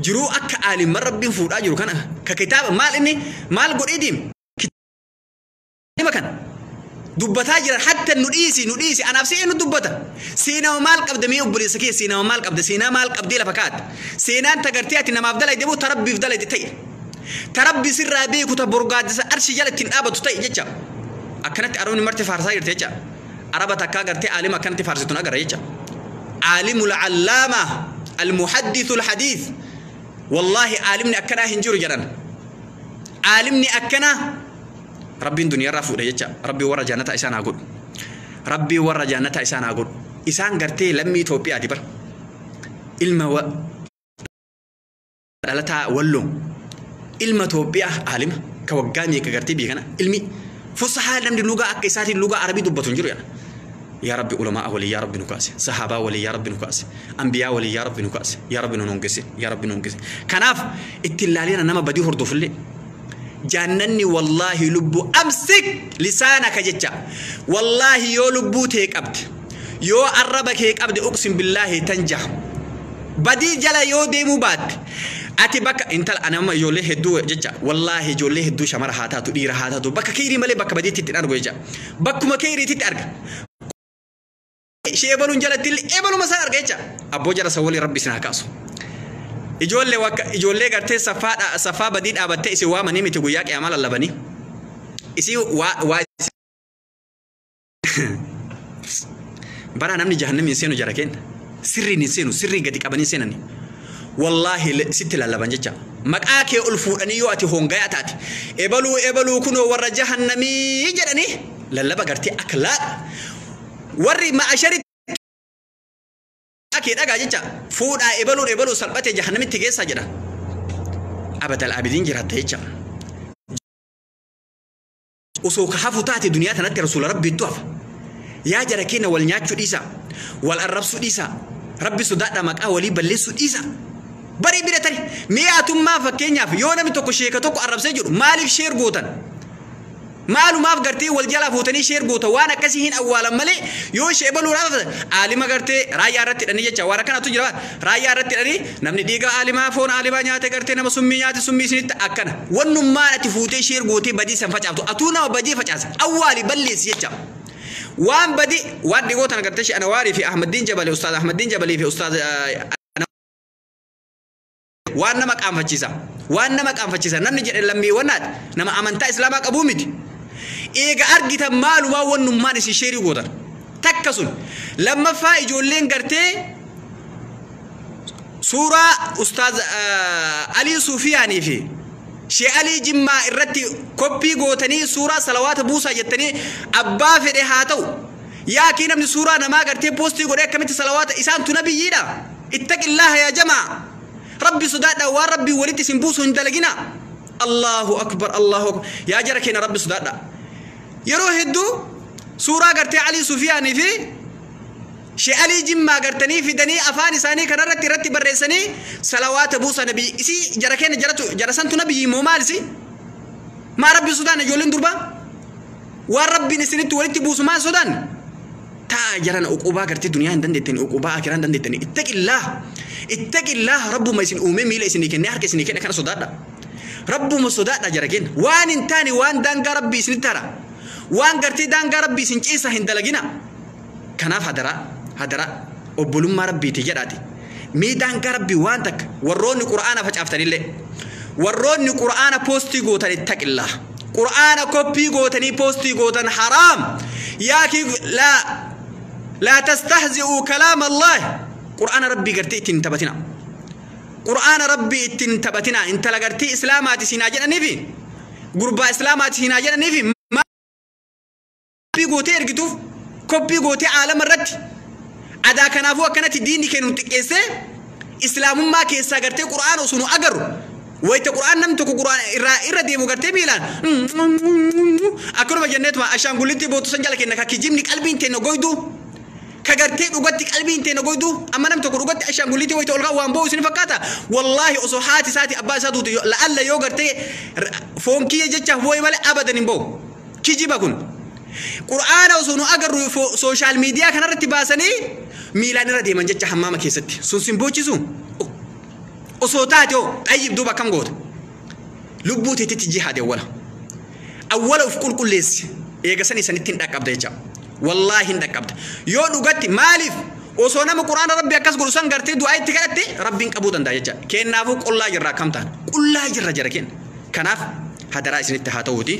jiruu akka aalimman Rabbiin fuudhaa jiru kana ka kitaaba maal inni maal godhee deem kitaaba kana dubbataa jiran, hatta nu dhiisi, nu dhiisi, anaaf si eenyu dubbata? Seenaa maal qabda mee obboleessa kee? Seenaa maal qabda? Seenaa maal qabdee lafa kaa'atte? Seenaan tagartee ati namaaf dalayde moo ta Rabbiif dalayde ta'e, ta Rabbi sirraa beeku, ta borgaaddisa arshii jala ittiin dhaabatu ta'e jecha. Akkanatti arabni marti faarsaa jirte jecha. Araba takkaa gartee aalima akkanatti faarsitun agarra jecha. Aalimul allaama almuhaddithul hadiith, wallaahi aalimni akkanaa hin jiru jedhan. Aalimni akkanaa Rabbiin duniyaarraa fuudhe jecha. Rabbii warra jannata isaan haa godhu. Rabbii warra jannata isaan haa godhu. Isaan gartee lammii Itoophiyaati bar, ilma dhalataa Walloo, ilma Itoophiyaa, aalima ka waggaa meeqa gartee biyya kana ilmi fusahaa, namni lugaa akka isaatiin lugaa Arabii dubbatu hin jiru jedha. Yaa Rabbi, ulamaa walii yaa Rabbi nu kaase, sahaabaa walii yaa Rabbi nu kaase, anbiyaa walii yaa Rabbi nu kaase. Yaa Rabbi nu hongese, yaa Rabbi nu hongese. Kanaaf ittiin laalina nama badii hordofullee. Jannanni wallaahi lubbuu amsik lisaanaka jecha. Wallaahi yoo lubbuu tee qabde, yoo arraba kee qabde, uqsim billaahi tanjaha. Badii jala yoo deemuu baatte ati bakka intala anama ijoollee hedduu jecha, wallaahi ijoollee hedduu, shamara haa taatu, dhiira haa taatu, bakka keerii malee bakka badiitti ittiin argu jecha. Bakkuma keeriititti arga. Ishee ebaluun jalatti illee ebaluma isaan arga jecha. Abboo, jara san walii rabbi isin haa kaasu. Ijoollee wakka ijoollee gartee saffaa saffaa badii dhaabattee isin waamanii miti, guyyaa qiyaamaa lallabanii isii waa waa bara namni jahannami hin seenu. Jara kenna sirriin hin seenu, sirrii gadi qabanii seenani. Wallaahi sitti lallaban jecha. Maqaa kee ol fuudhanii, yoo ati hongayaa taate, ebaluu ebaluu kunoo warra jahannamii jedhanii lallaba gartee akka laaqa warri ma'ashari kee dhagaa jecha. Fuudhaa ebaluun ebaluu salphatee jahannamitti geessaa jedha. Abadal abidiin jiraatta jecha. Osoo ka hafu taate duniyaa tanatti rasuula Rabbiittu hafa. Yaa jara keenya, wal nyaachuu dhiisa, wal arrabsuu dhiisa, Rabbi sodaadha, maqaa walii balleessuu dhiisa. Barii bira tari mee atummaa fakkeenyaaf yoo namni tokko sheeka tokko arrabsee jiru maaliif share gootan? Maalumaaf gartee wal jalaa fuutanii share gootan? Waan akkasii hin awwaalan malee yoo ishee ebaluu raafatan aalima gartee raayyaa irratti hidhanii jecha. Waan akkanatu jira, raayyaa irratti hidhanii namni dhiiga aalimaa, foon aalimaa nyaate gartee nama summii nyaate, summii isinitti akkana. Wannummaan ati fuutee share gootee badii san facaaftu, atuu nama badii facaase awwaali, balleessi jecha. Waan badii waan dhigoo tana gartee shi Anawaarii fi Ahmaddiin Jabali, Ustaaz Ahmaddiin Jabalii fi Ustaaz waan nama qaanfachiisa, waan nama qaanfachiisa. Namni jedhe lammiiwwannaati, nama amantaa Islaamaa qabuu miti. Eega argitan maalumaa wannummaan isin share gootan takka sun? Lammaffaa, ijoolleen gartee suuraa Ustaaz Alii Suufiyaanii fi Shee Alii Jimmaa irratti copy gootanii suuraa salawaata buusaa jettanii, abbaa fedhe haa ta'u, yaakii namni suuraa namaa gartee post godhee akkamitti salawaata? Isaantu nabiyyiidha? Ittaqillaaha yaa jamaa, Rabbi sodaadha, waan Rabbii walitti isin buusu hin dalagina. Allahu akbar, Allahu akbar. Yaa jara keenya, Rabbi sodaadha. Yeroo hedduu suuraa gartee Alii Sufiyaanii fi Shee Alii Jimmaa gartanii fidanii afaan isaanii kanarratti irratti barreessanii salawaata buusa nabii isii jara keenya jaratu jara santu nabiyyi immoo maal isi maa rabbi sodaan ijoolleen durbaa waan rabbiin isinitti walitti buusu maal sodaan taa jaran uqubaa gartee duniyaa hin dandeettani uqubaa akiraa hin dandeettani ittaqillaah ittaqillaah rabbuma isin uumee miila isinii kennee harka isinii kenne kana sodaadha rabbuma sodaadha jara keenya waan hin taane waan daangaa rabbi isinitti hara waan gartee daangaa rabbi isin ciisa hin dalagina kanaaf hadaraa hadaraa obbolummaa rabbiiti jedhaati mee daangaa rabbii waan takka warroonni qura'aana facaaftanillee warroonni qura'aana poostii gootan ittaqillaah qura'aana koppii gootanii poostii gootan haraam yaakii laa laa tastahzi'uu kalaama allaah qura'aana rabbii gartee ittiin taphatina qura'aana rabbii ittiin taphatina intala gartee islaamaati siinaa jedhaniifi gurbaa islaamaati siinaa jedhaniifi koppii gootee ergituuf koppii gootee aalama irratti adaa kanaafuu akkanatti diinni kennu xiqqeessee islaamummaa keessaa gartee qura'aana osoo nu agarru wayita qura'aan namni tokko qura'aana irraa irra deemu gartee miilaan akkanuma jenneetuma ashaangullitti bootu san jala kenna ka kijibni qalbiin teenna goydu ka gartee dhugatti qalbiin teenna goydu amma namni tokko dhugatti ashaangullitti wayita ol waan bo'u isin fakkaata wallaahi osoo haati isaati abbaa isaa duute la'alla yoo gartee foon kiyya jechaaf boo'e malee abadan hin bo'u kijiba kun qura'aana osoo nu agarru sooshaal miidiyaa kanarratti baasanii miilaan irra deeman jecha hammaama keessatti sun sin boochisu osoo taate hoo xayyib duuba akkam goota lubbuu teetitti jihaade awwala awwala uf qulqulleessi eega sanii sanitti hin dhaqqabda jecha wallaahi hin dhaqqabda yoo dhugatti maaliif osoo nama quraana rabbi akkas godhu san gartee du'aa itti kadhatte rabbiin qabuu danda'a jecha kennaafuu qullaa jirra akkam taana qullaa jirra jara kenna kanaaf hadaraa isinitti haa ta'uuti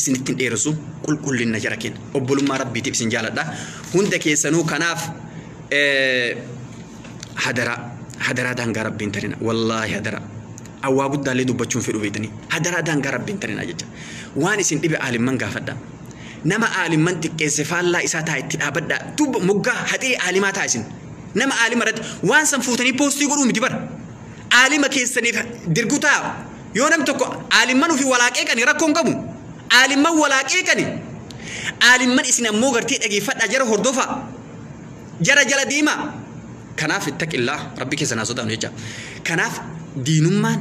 isinitti hin dheeressu qulqullina jara kenna obbolummaa rabbiitiif isin jaaladha hunda keessanuu kanaaf hadaraa hadaraa daangaa rabbiin tarina wallaahi hadaraa awwaa guddaallee dubbachuun fedhu beektanii hadaraa daangaa rabbiin tarina jecha waan isin dhibe aalimman gaafadha nama aalimman xiqqeesse faallaa isaa taa itti dhaabadha dubba moggaa haxee aalimaa taa isin nama aalima irratti waan san fuutanii poostii godhuu miti bara aalima keessaniif dirgu taa yoo namni tokko aalimman ofii walaaqee qani rakkoon qabu aalimman walaaqee qani aalimman isin ammoo gartee dhageeffadha jara hordofaa jara jala deemaa kanaaf ittaqillaa rabbi keessa naa sodaanu jecha kanaaf diinummaan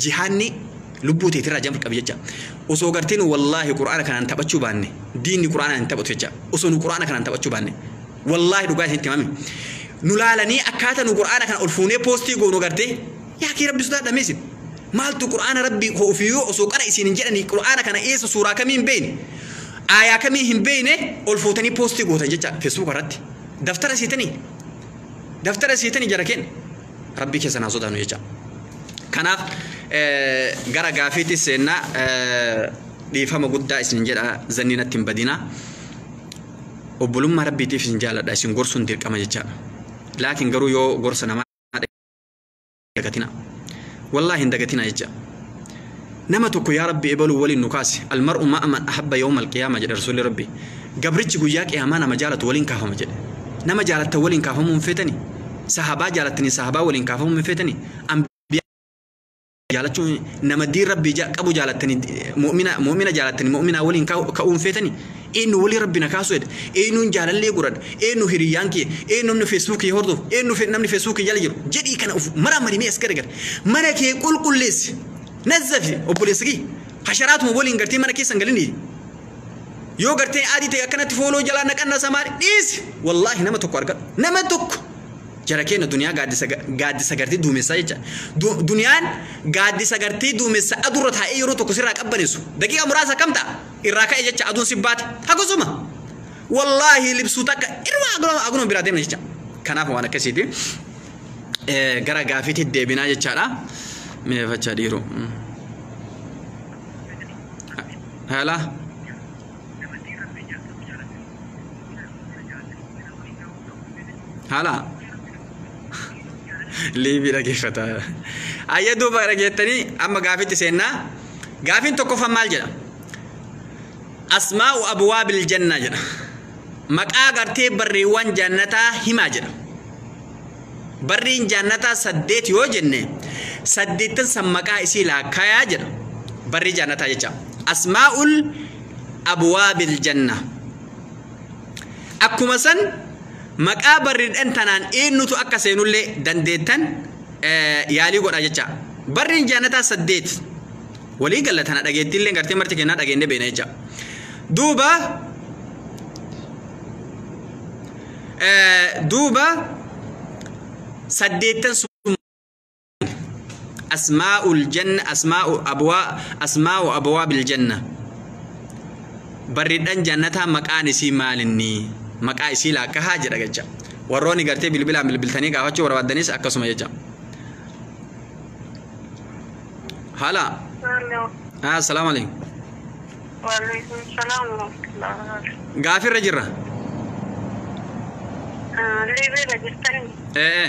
jihaanni lubbuu teetirraa jalqabi jecha osoo gartee nu wallaahi qura'aana kanaan taphachuu baanne diinni qura'aana hin taphatu jecha osoo nu qura'aana kanaan taphachuu baanne wallaahi dhugaa isinitti himame nu laalanii akkaataa nu qura'aana kana ol fuunee poostii goonu gartee yaa kee rabbi sodaadha meesin maaltu qura'aana rabbi ofiyyuu osoo qara isiin hin jedhanii qura'aana kana eessa suuraa kamii hin beekne aayaa kamii hin beekne ol fuutanii poostii gootan jecha feesbuuk irratti daftara siitanii daftara siitanii jara kenna rabbi keessa naa sodaanu jecha kanaaf gara gaafiitti seennaa dhiifama guddaa isin jedha zanni natti hin badinaa obbolummaa rabbiitiif isin jaaladha isin gorsuun dirqama jechaadha laakiin garuu yoo gorsa namaa dagatina wallaahi hin dagatina jecha nama tokko yaa rabbi ebaluu waliin nu kaase almar'u ma'a man ahabba yawma alqiyaama jedha rasuulli rabbi gabrichi guyyaa qiyaamaa nama jaalatu waliin kaafama jedhe nama jaalattan waliin kaafamuu hin feetani sahabaa jaalattanii sahabaa waliin kaafamuu hin feetani jaalachuun nama diin rabbii qabu jaalattanii mu'mina jaalattanii mu'mina waliin ka'uu hin feetani eenyu walii rabbi na kaasu jedhe eenyuun jaalallee godhadha eenyu hiriyyaan kiyya eenyu namni feesbuukii hordofu eenyu namni feesbuukii jala jiru jedhii kana of mara marimee as gargar mana kee qulqulleessi nazzafi obboleessi kiyya hasharaatuma waliin gartee mana keessan galini yoo gartee adii ta'e akkanatti fooloo jalaa naqanna samaari dhiisi wallaahi nama tokko argadhu nama tokko jara keenya duniyaa gaaddisa gartee duumessaa jecha duniyaan gaaddisa gartee duumessa adurra taa'ee yeroo tokko sirraa qabbaneessu daqiiqa muraasa kam ta'a irraa ka'e jecha aduun si baate akkasuma wallaahi libsuu takka irraa aguma biraa deemna jecha kanaaf waan akkasiiti gara gaafiitti deebinaa jechaadha meeffachaa dhiiru haala haala liibii dhageeffata ayya duuba dhageettanii amma gaafitti seennaa gaafiin tokkoffaan maal jedha asmaa'u abwaabil janna jedha maqaa gartee barreewwan jannataa himaa jedha barriin jannataa 8 yoo jenne 8 san maqaa isii laakkayaa jedha barrii jannataa jecha asmaa'ul abwaabil janna. Akkuma san maqaa barriidhaan tanaan eenyutu akka seenullee dandeettan yaalii godha jecha. Barriin jannataa 8 walii galla tana dhageettiillee gartee marti kennaa dhageenne beena jecha. Duuba duuba 8 asmaa'ul janna asmaa'u abwaa asmaa'u abwaabil janna. Barriidhaan jannataa maqaan isii maalinni maqaa isii laakkahaa jedha jecha. Warroonni gartee bilbilaan bilbiltanii gaafachuu barbaaddanis akkasuma jecha. Hala. Assalaamu alaikum. Waalaikum salaam wa rahmatullahi. Gaafirra jirra. Liibeedha jirtanii? Ee.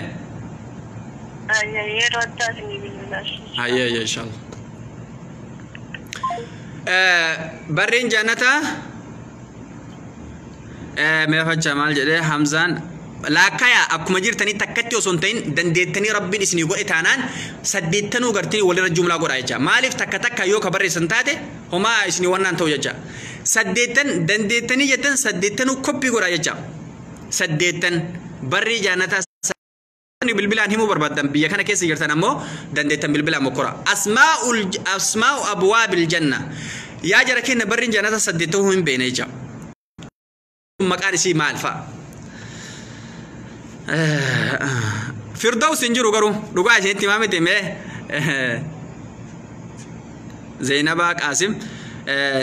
Yeroo addaa isinii bilbilaa. Hayyee hayyee inshallah. Barreen jannataa meefacha maal jedhee Hamzaan laakkayaa akkuma jirtanii takkatti osoo hin ta'in dandeettanii rabbiin isinii godhe taanaan 8 gartanii walirra jumlaa godha jecha. Maaliif takka takka yoo ka barreessan taate homaa isinii wannaan ta'u jecha. 8 dandeettanii jettan 8 koppii godha jecha. 8 barrii jannataa bilbilaan himuu barbaaddan biyya kana keessa jirtan ammoo dandeettan bilbilaan mokkora. Asmaa'u abwaabil janna. Yaa jara kenna barriin jannata 8 hin beene jecha. Maqaan isii maal fa'a? Firdaus hin jiru garuu dhugaa isinitti himaa miti mee Zainabaa Qaasim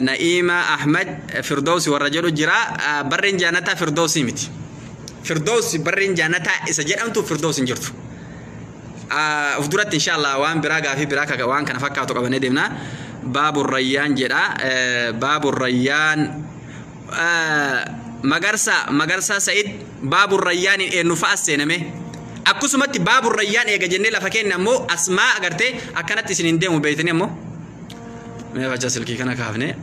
Na'iima Ahmad Firdaus warra jedhu jira. Barriin jannataa Firdausii miti. Firdaus barriin jannataa isa jedhamtu Firdaus hin jirtu. Of duratti inshallah waan biraa gaafii biraa waan kana fakkaatu qabannee deemna. Baabur Rayyaan jedha. Baabur Rayyaan Magarsa Said Baabur Rayyaan eenyu fa'a seename. Akkasumatti Baabur Rayyaan eega jennee lafa keenya ammoo asmaa agartee akkanatti isin hin deemu beeytanii ammoo. Mee facha silkii kana kaafne.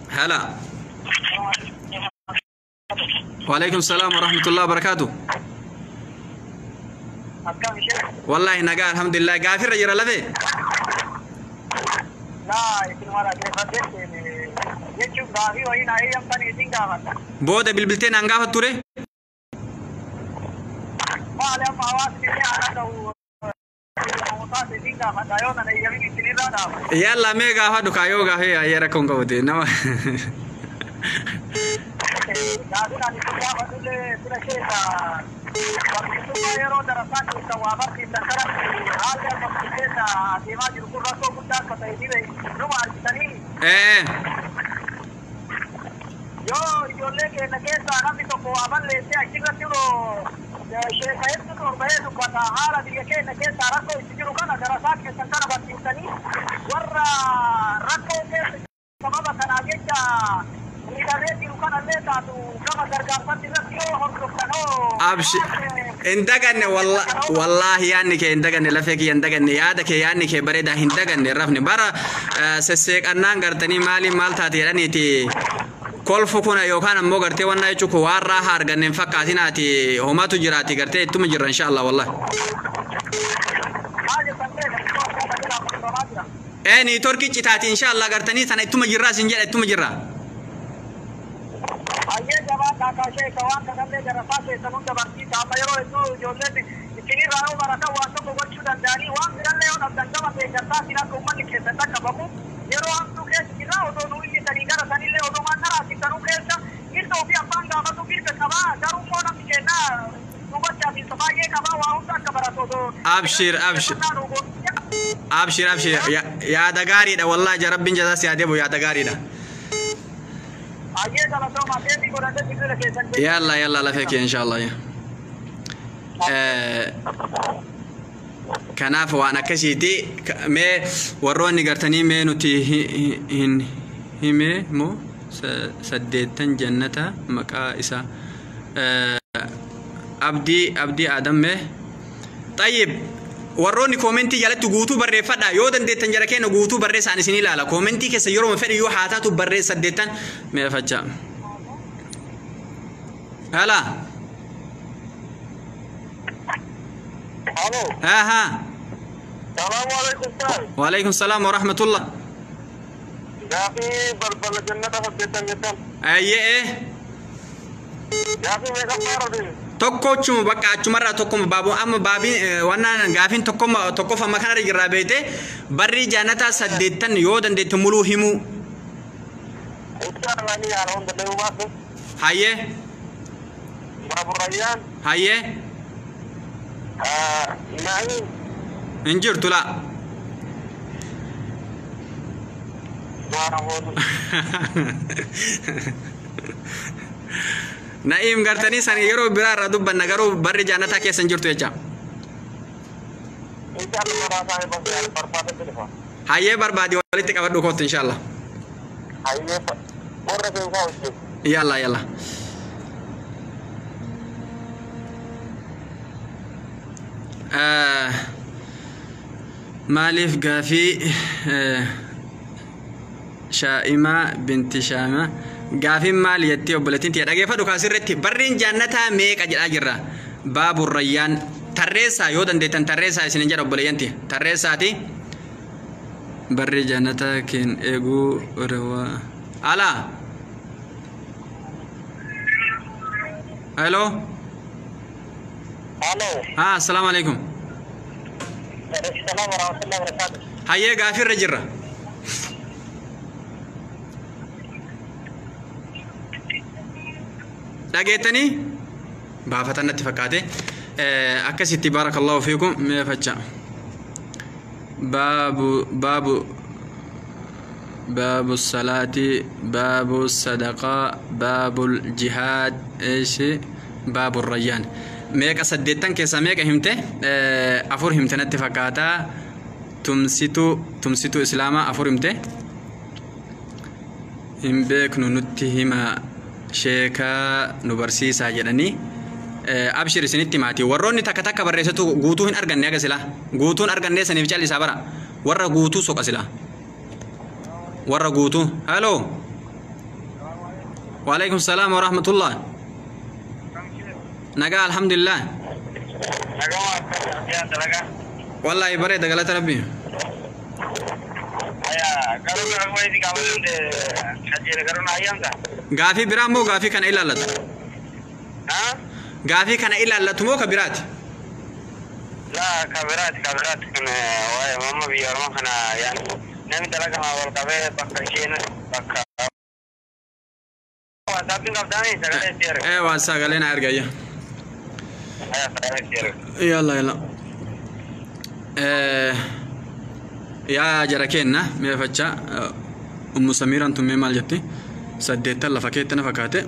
Hala. وعليكم السلام ورحمة الله وبركاته. والله نجا الحمد لله غافر رجل لفي. بودا بالبلتين أنغافة توري؟ يلا ميغا هادو كايو غافي يا ركون قودي نما. Abshi indaganne wallahi yaanni kee indaganne lafee kiyya indaganne yaada kee yaanni kee bareedaa hin daganne rafne bara sesseeqannaan gartanii maaliin maal taate jedhaniiti kolfu kuna yookaan ammoo gartee wannaa jechuun kun waan raahaa arganne hin fakkaatinaati homatu jiraati gartee ittuma jirra insha Allah wallahi. Niitoorkii citaati insha Allah gartanii sana ittuma jirraa sin jedha ittuma jirra. Abshir abshir abshir abshir yaada gaariidha wallahi ja rabbiin jazaa si haa deebi'u yaada gaariidha. Yalla yalla lafee kee inshallah. Kanaaf waan akkasiiti mee warroonni gartanii mee nuti hin hime moo 8 jannata maqaa isaa Abdii Adam mee طيب warroonni koomentii jalatti guutuu barreeffadha yoo dandeettan jara keenya guutuu barreessaan isin ilaala koomentii keessa yeroo fedhe yoo haa taatu barreessa 8 mee facha. Hala. Alo. Ha ha. Salaamu alaikum sir. Wa alaikum salaam wa rahmatullah. Gaafii balbala jannata saddeettan jettan. Ayyee. Gaafii meeqa faarate? Tokkochuma bakka achumarraa tokkoma baaboo amma baabiin wannaan gaafiin tokkoma tokkoffama kanarra jirraa beeyte barri jannataa saddeettan yoo dandeette muluu himuu. Inshallah ni yaala hunda deemu baasu. Hayyee. Baaburrayyaan. Hayyee. Na'iim. Hin jirtu laa. Na'iim gartanii san yeroo biraa irraa dubbanna garuu barri jannataa keessa hin jirtu jecha. Hayyee barbaadi walitti qabadhu kootu inshallah. Yalla yalla. Maaliif gaafii Shaa'imaa binti Shaa'imaa gaafiin maali jettee obboleettiin tiyya dhageeffadhu kaasirratti barriin jannataa meeqa jedhaa jirra. Baaburrayyaan tarreessaa yoo dandeettan tarreessaa isinin jedha obboleeyyan tiyya tarreessaati. Barri jannataa keen eeguu rewaa. Alaa. Hello. Hello. Ah, assalamu alaikum. Assalamu warahmatullahi wabarakatuh. Hayyee gaafirra jirra. Dhageettanii baafatan natti fakkaate. Akkasitti barakallahu fiikum mee facha. Baabu baabu baabu salaati baabu sadaqaa baabu jihaad eeshi baabu rayyaan. Meeqa saddeettan keessaa meeqa himte? Afur himte natti fakkaata. Tumsituu islaamaa afur himte. Hin beeknu nutti hima sheekaa nu barsiisaa jedhanii. Abshir isinitti himaati. Warroonni takka takka barreessitu guutuu hin arganne aga silaa. Guutuun arganne saniif callisaa bara. Warra guutuu soqa silaa. Warra guutuu. Hello. Waalaikum salaam wa rahmatullah. Nagaa alhamdulillah. Wallahi bareeda galata rabbi. Gaafii biraa moo gaafii kana ilaallatu? Gaafii kana ilaallatu moo ka biraati? Laa ka biraati ka biraati kan waa'ee mamma biyya ormaa kana yaani namni dalagaa wal qabee bakka isheen bakka WhatsAppiin qabdaanii sagalee itti erga. Ee waan sagalee na erga ayya. Yalla yalla. Yaa jara kenna mee facha Ummu Samiiraan tun mee maal jetti? Saddeettan lafa keetti na fakkaate.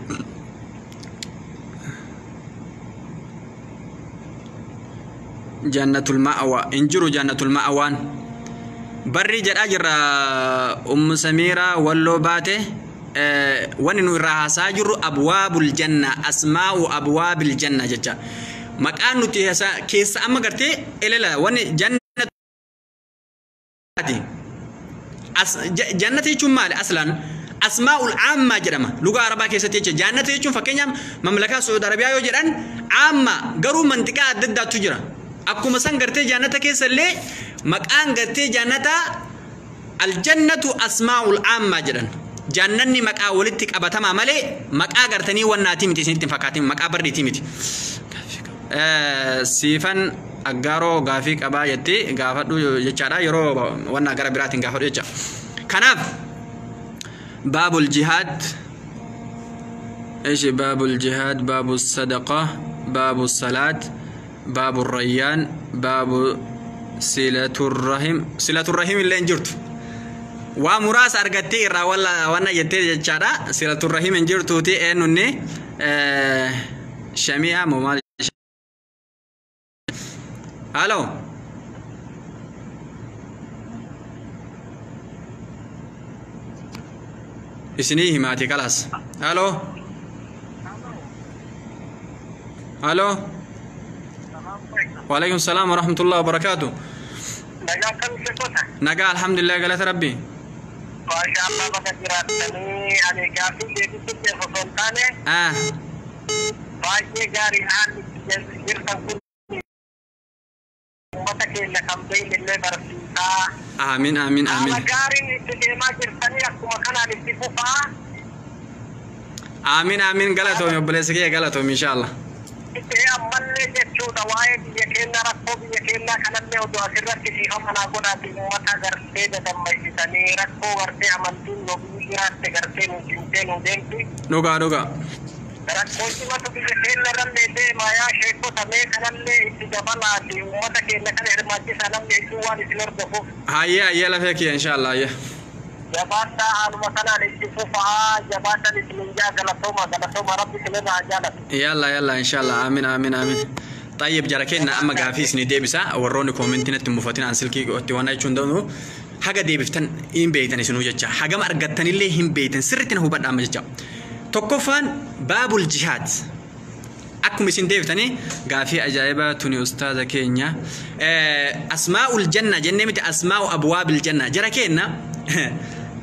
Jannatul ma'awa hin jiru jannatul ma'awaan. Barri jedhaa jirra Ummu Samiiraa walloo baate wanni nu irraa haasaa jirru abwaabul janna asmaa'u abwaabil janna jecha. Maqaan nuti keessa amma gartee elela wanni jannati. Jannati jechuun maali aslan? Asmaa'ul aammaa jedhama. Lugaa Arabaa keessatti jecha jannati jechuun fakkeenyaaf mamlakaa Saudi Arabiyaa yoo jedhan aamma garuu mantiqaa adda addaatu jira. Akkuma san gartee jannata keessa illee maqaan gartee jannataa aljannatu asmaa'ul aammaa jedhan. Jannanni maqaa walitti qabatamaa malee maqaa gartanii wannaatii miti isinitti hin fakkaatin maqaa barriitii miti. Siifan aggaaroo gaafii qabaa jettee gaafadhu jechaadha yeroo wannaa gara biraatiin gaafadhu jecha. Kanaaf baabul jihaad ايش baabul jihaad baabu sadaqa baabu salaat baabu rayyaan baabu silatur rahim illee hin jirtu. Waa muraasa argattee irraa wanna jettee jechaadha. Silatur rahim hin jirtuuti eenyunni shami'a moo maal. Halo. Isinii himaati kalaas. Halo. Halo. Waalaikum salaam wa rahmatullahi wa barakaatuh. Nagaa kam sheekota? Nagaa alhamdulillah galata rabbi. Maasha Allah bakka jiraattanii ani gaafii deebisuuf osoo hin taane. Baay'ee gaarii haalli jirtan kun uummata keenya kan beeynillee barsiisaa. Amiin amiin amiin. Haala gaariin itti deemaa jirtanii akkuma kanaan itti fufaa. Amiin amiin galatoomi obboleessa kiyya galatoomi inshallah. Itti ammallee jechuudha waa'ee biyya keenyaa rakkoo biyya keenyaa kanallee odoo asirratti siifama naa godhaatiin uummata gartee dadammaysisanii rakkoo gartee amantiin nu biyyi jiraatte gartee nu cimtee nu deemti. Dhugaa dhugaa. Rakkoo cimatu biyya keenya irrallee deemaa yaa sheekota mee kanallee itti dabalaati uummata keenya kana hirmaachisaa namni hedduu waan isin hordofuuf. Hayyee hayyee lafee kiyya inshallah hayyee. Jabaadhaa haaluma kanaan itti fufaa jabaadhaan isin jaa galatooma galatooma rabbi isinirraa haa jaalatu. Yalla yalla inshallah amiin amiin amiin. Tayyib jara kenna amma gaafii isinii deebisa warroonni koomentii natti mufatin aan silkii itti waan jechuun danda'u haga deebiftan hin beeytan isinuu jecha hagam argattanillee hin beeytan sirriitti na hubadhaa amma jecha. Tokkoffaan baabul jihaad. Akkuma isin deebiftanii gaafii ajaa'ibaa tuni ustaaza keenya. Asmaa'ul janna jennee miti asmaa'u abwaabil janna jara kenna.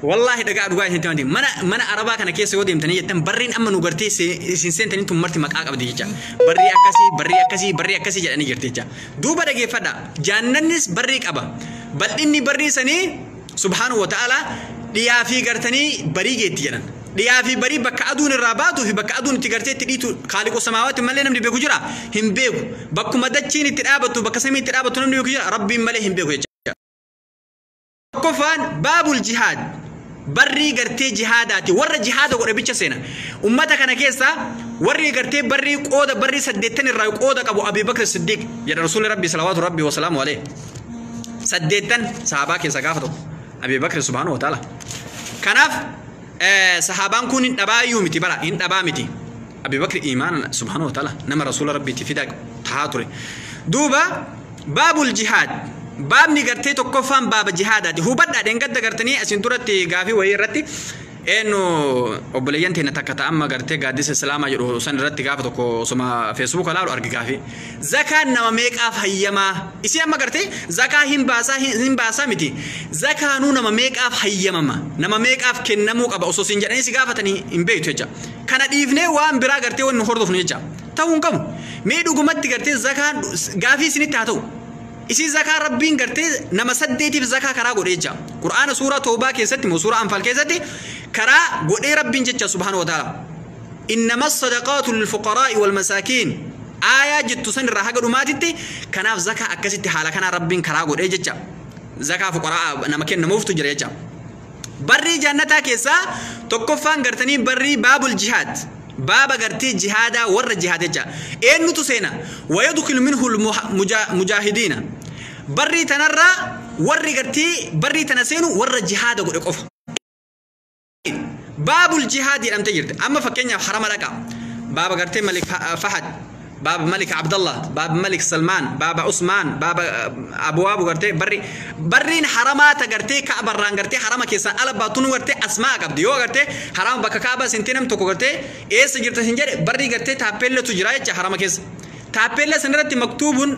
Wallahi dhagaa dhugaa isin timati mana mana arabaa kana keessa yoo deemtanii jettan barriin amma nu gartee isin seentanii tun marti maqaa qabdi jecha barrii akkasii barrii akkasii barrii akkasii jedhanii jirti jecha duuba dhageeffadha jaannannis barrii qaba bal'inni barrii sanii subhaanahu wa ta'ala dhiyaa fi gartanii barii geetti jedhan dhiyaa fi barii bakka aduun irraa baatuu fi bakka aduun itti gartee itti dhiitu kaaliqu samaawaatti malee namni beeku jira hin beeku bakkuma dachiin itti dhaabattu bakka samii itti dhaabattu namni beeku jira rabbiin malee hin beeku jecha. Tokkoffaan baabul jihaad barrii gartee jihaadaati warra jihaada godhe bicha seena ummata kana keessa warri gartee barrii qooda barrii 8 irraa qooda qabu Abi Bakr Siddiq jedha rasuulli rabbi salawaatu rabbi wa salaamu alayhi 8 sahabaa keessa gaafa tokko Abi Bakr subhaanahu wa ta'ala kanaaf sahabaan kun hin dhabaayyuu miti bara hin dhabaa miti Abi Bakr iimaan subhaanahu wa ta'ala nama rasuula rabbiitti fidaa tahaa ture duuba baabul jihaad baabni gartee tokkoffaan baaba jihaadaati hubadhaa dheengadda gartanii asin duratti gaafii wayii irratti eenyu obboleeyyan teenya takka ta'amma gartee gaaddisa islaamaa jedhu san irratti gaafa tokko osuma feesbuuka laalu arge gaafii zakaan nama meeqaaf hayyamaa isii amma gartee zakaa hin baasaa hin baasaa miti zakaanuu nama meeqaaf hayyamama nama meeqaaf kennamuu qaba osoo siin jedhanii si gaafatanii hin beektu jecha kana dhiifnee waan biraa gartee wanni hordofnu jecha ta'uu hin qabu mee dhugumatti gartee zakaan gaafii isinitti haa ta'u isii zakaa rabbiin gartee nama 8tiif zakaa karaa godhee jecha qur'aana suuraa toobaa keessatti moo suuraa anfaal keessatti karaa godhee rabbiin jecha subhaanahu wa ta'ala innama sadaqaatu lilfuqaraa'i walmasaakiin aayaa jettu san irraa haga dhumaatitti kanaaf zakaa akkasitti haala kanaa rabbiin karaa godhee jecha zakaa fuqaraa nama kennamuuftu jira jecha barrii jannataa keessaa tokkoffaan gartanii barrii baabul jihaad baaba gartee jihaadaa warra jihaad jecha eenyutu seena wayadkhulu minhu mujaahidiina barrii tanarraa warri gartee barrii tana seenu warra jihaada godhe qofa baabul jihaad jedhamtee jirti amma fakkeenyaaf harama dhaqa baaba gartee malik fahad baaba malik abdallah baaba malik salmaan baaba usmaan baaba abwaabu gartee barri barriin haramaa ta gartee ka'barraan gartee harama keessaan ala baatunu gartee asmaa qabdi yoo gartee harama bakka ka'aba sintee nam tokko gartee eessa jirta sin jedhe barrii gartee taappeellatu jira jecha harama keessa taappeella sanirratti maktuubuun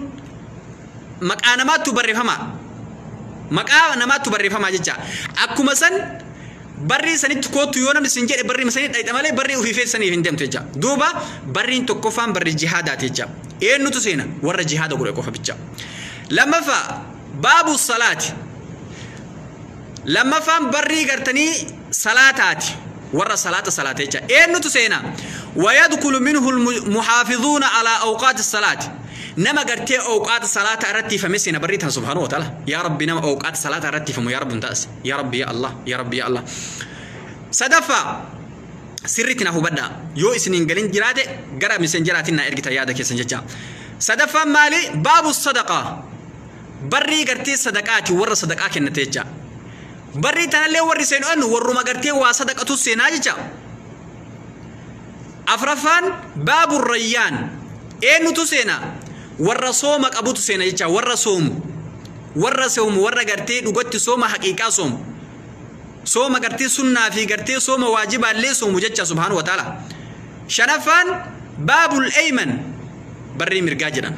maqaa namaattu barreeffama maqaa namaattu barreeffama jecha akkuma san barrii sanitti kootu yoo namni sin jedhe barrii sanii dhayxa malee barrii ofii feessaniif hin deemtu jecha duuba barriin tokkoffaan barrii jihaadaati jecha eenyutu seena warra jihaada godhe qofa bicha lammaffaa baabu salaati lammaffaan barrii gartanii salaataati warra salaata salaata jecha eenyutu seena wayadkhulu minhu almuhaafizuuna alaa awqaati salaati nama gartee awqaata salaata irratti ifame seena barrii tan subhaanahu wa ta'ala yaa rabbi nama awqaata salaata irratti ifamu yaa rabbi taas yaa rabbi ya allah yaa rabbi ya allah sadaffaa sirriitti na hubadhaa yoo isin hin galin jiraate gara miseenjeraatiin na ergita yaada keessan jecha sadaffaan maali baabu sadaqaa barrii gartee sadaqaati warra sadaqaa kennate jecha barrii tanallee warri seenu anu warruma gartee waa sadaqatu seenaa jecha afraffaan baabu rayyaan eenyutu seena warra sooma qabutu seena jecha warra soomu warra soomu warra gartee dhugatti sooma haqiiqaa soomu sooma gartee sunnaa fi gartee sooma waajibaallee soomu jecha subhaanahu wa ta'ala shanaffaan baabul ayman barrii mirgaa jedhan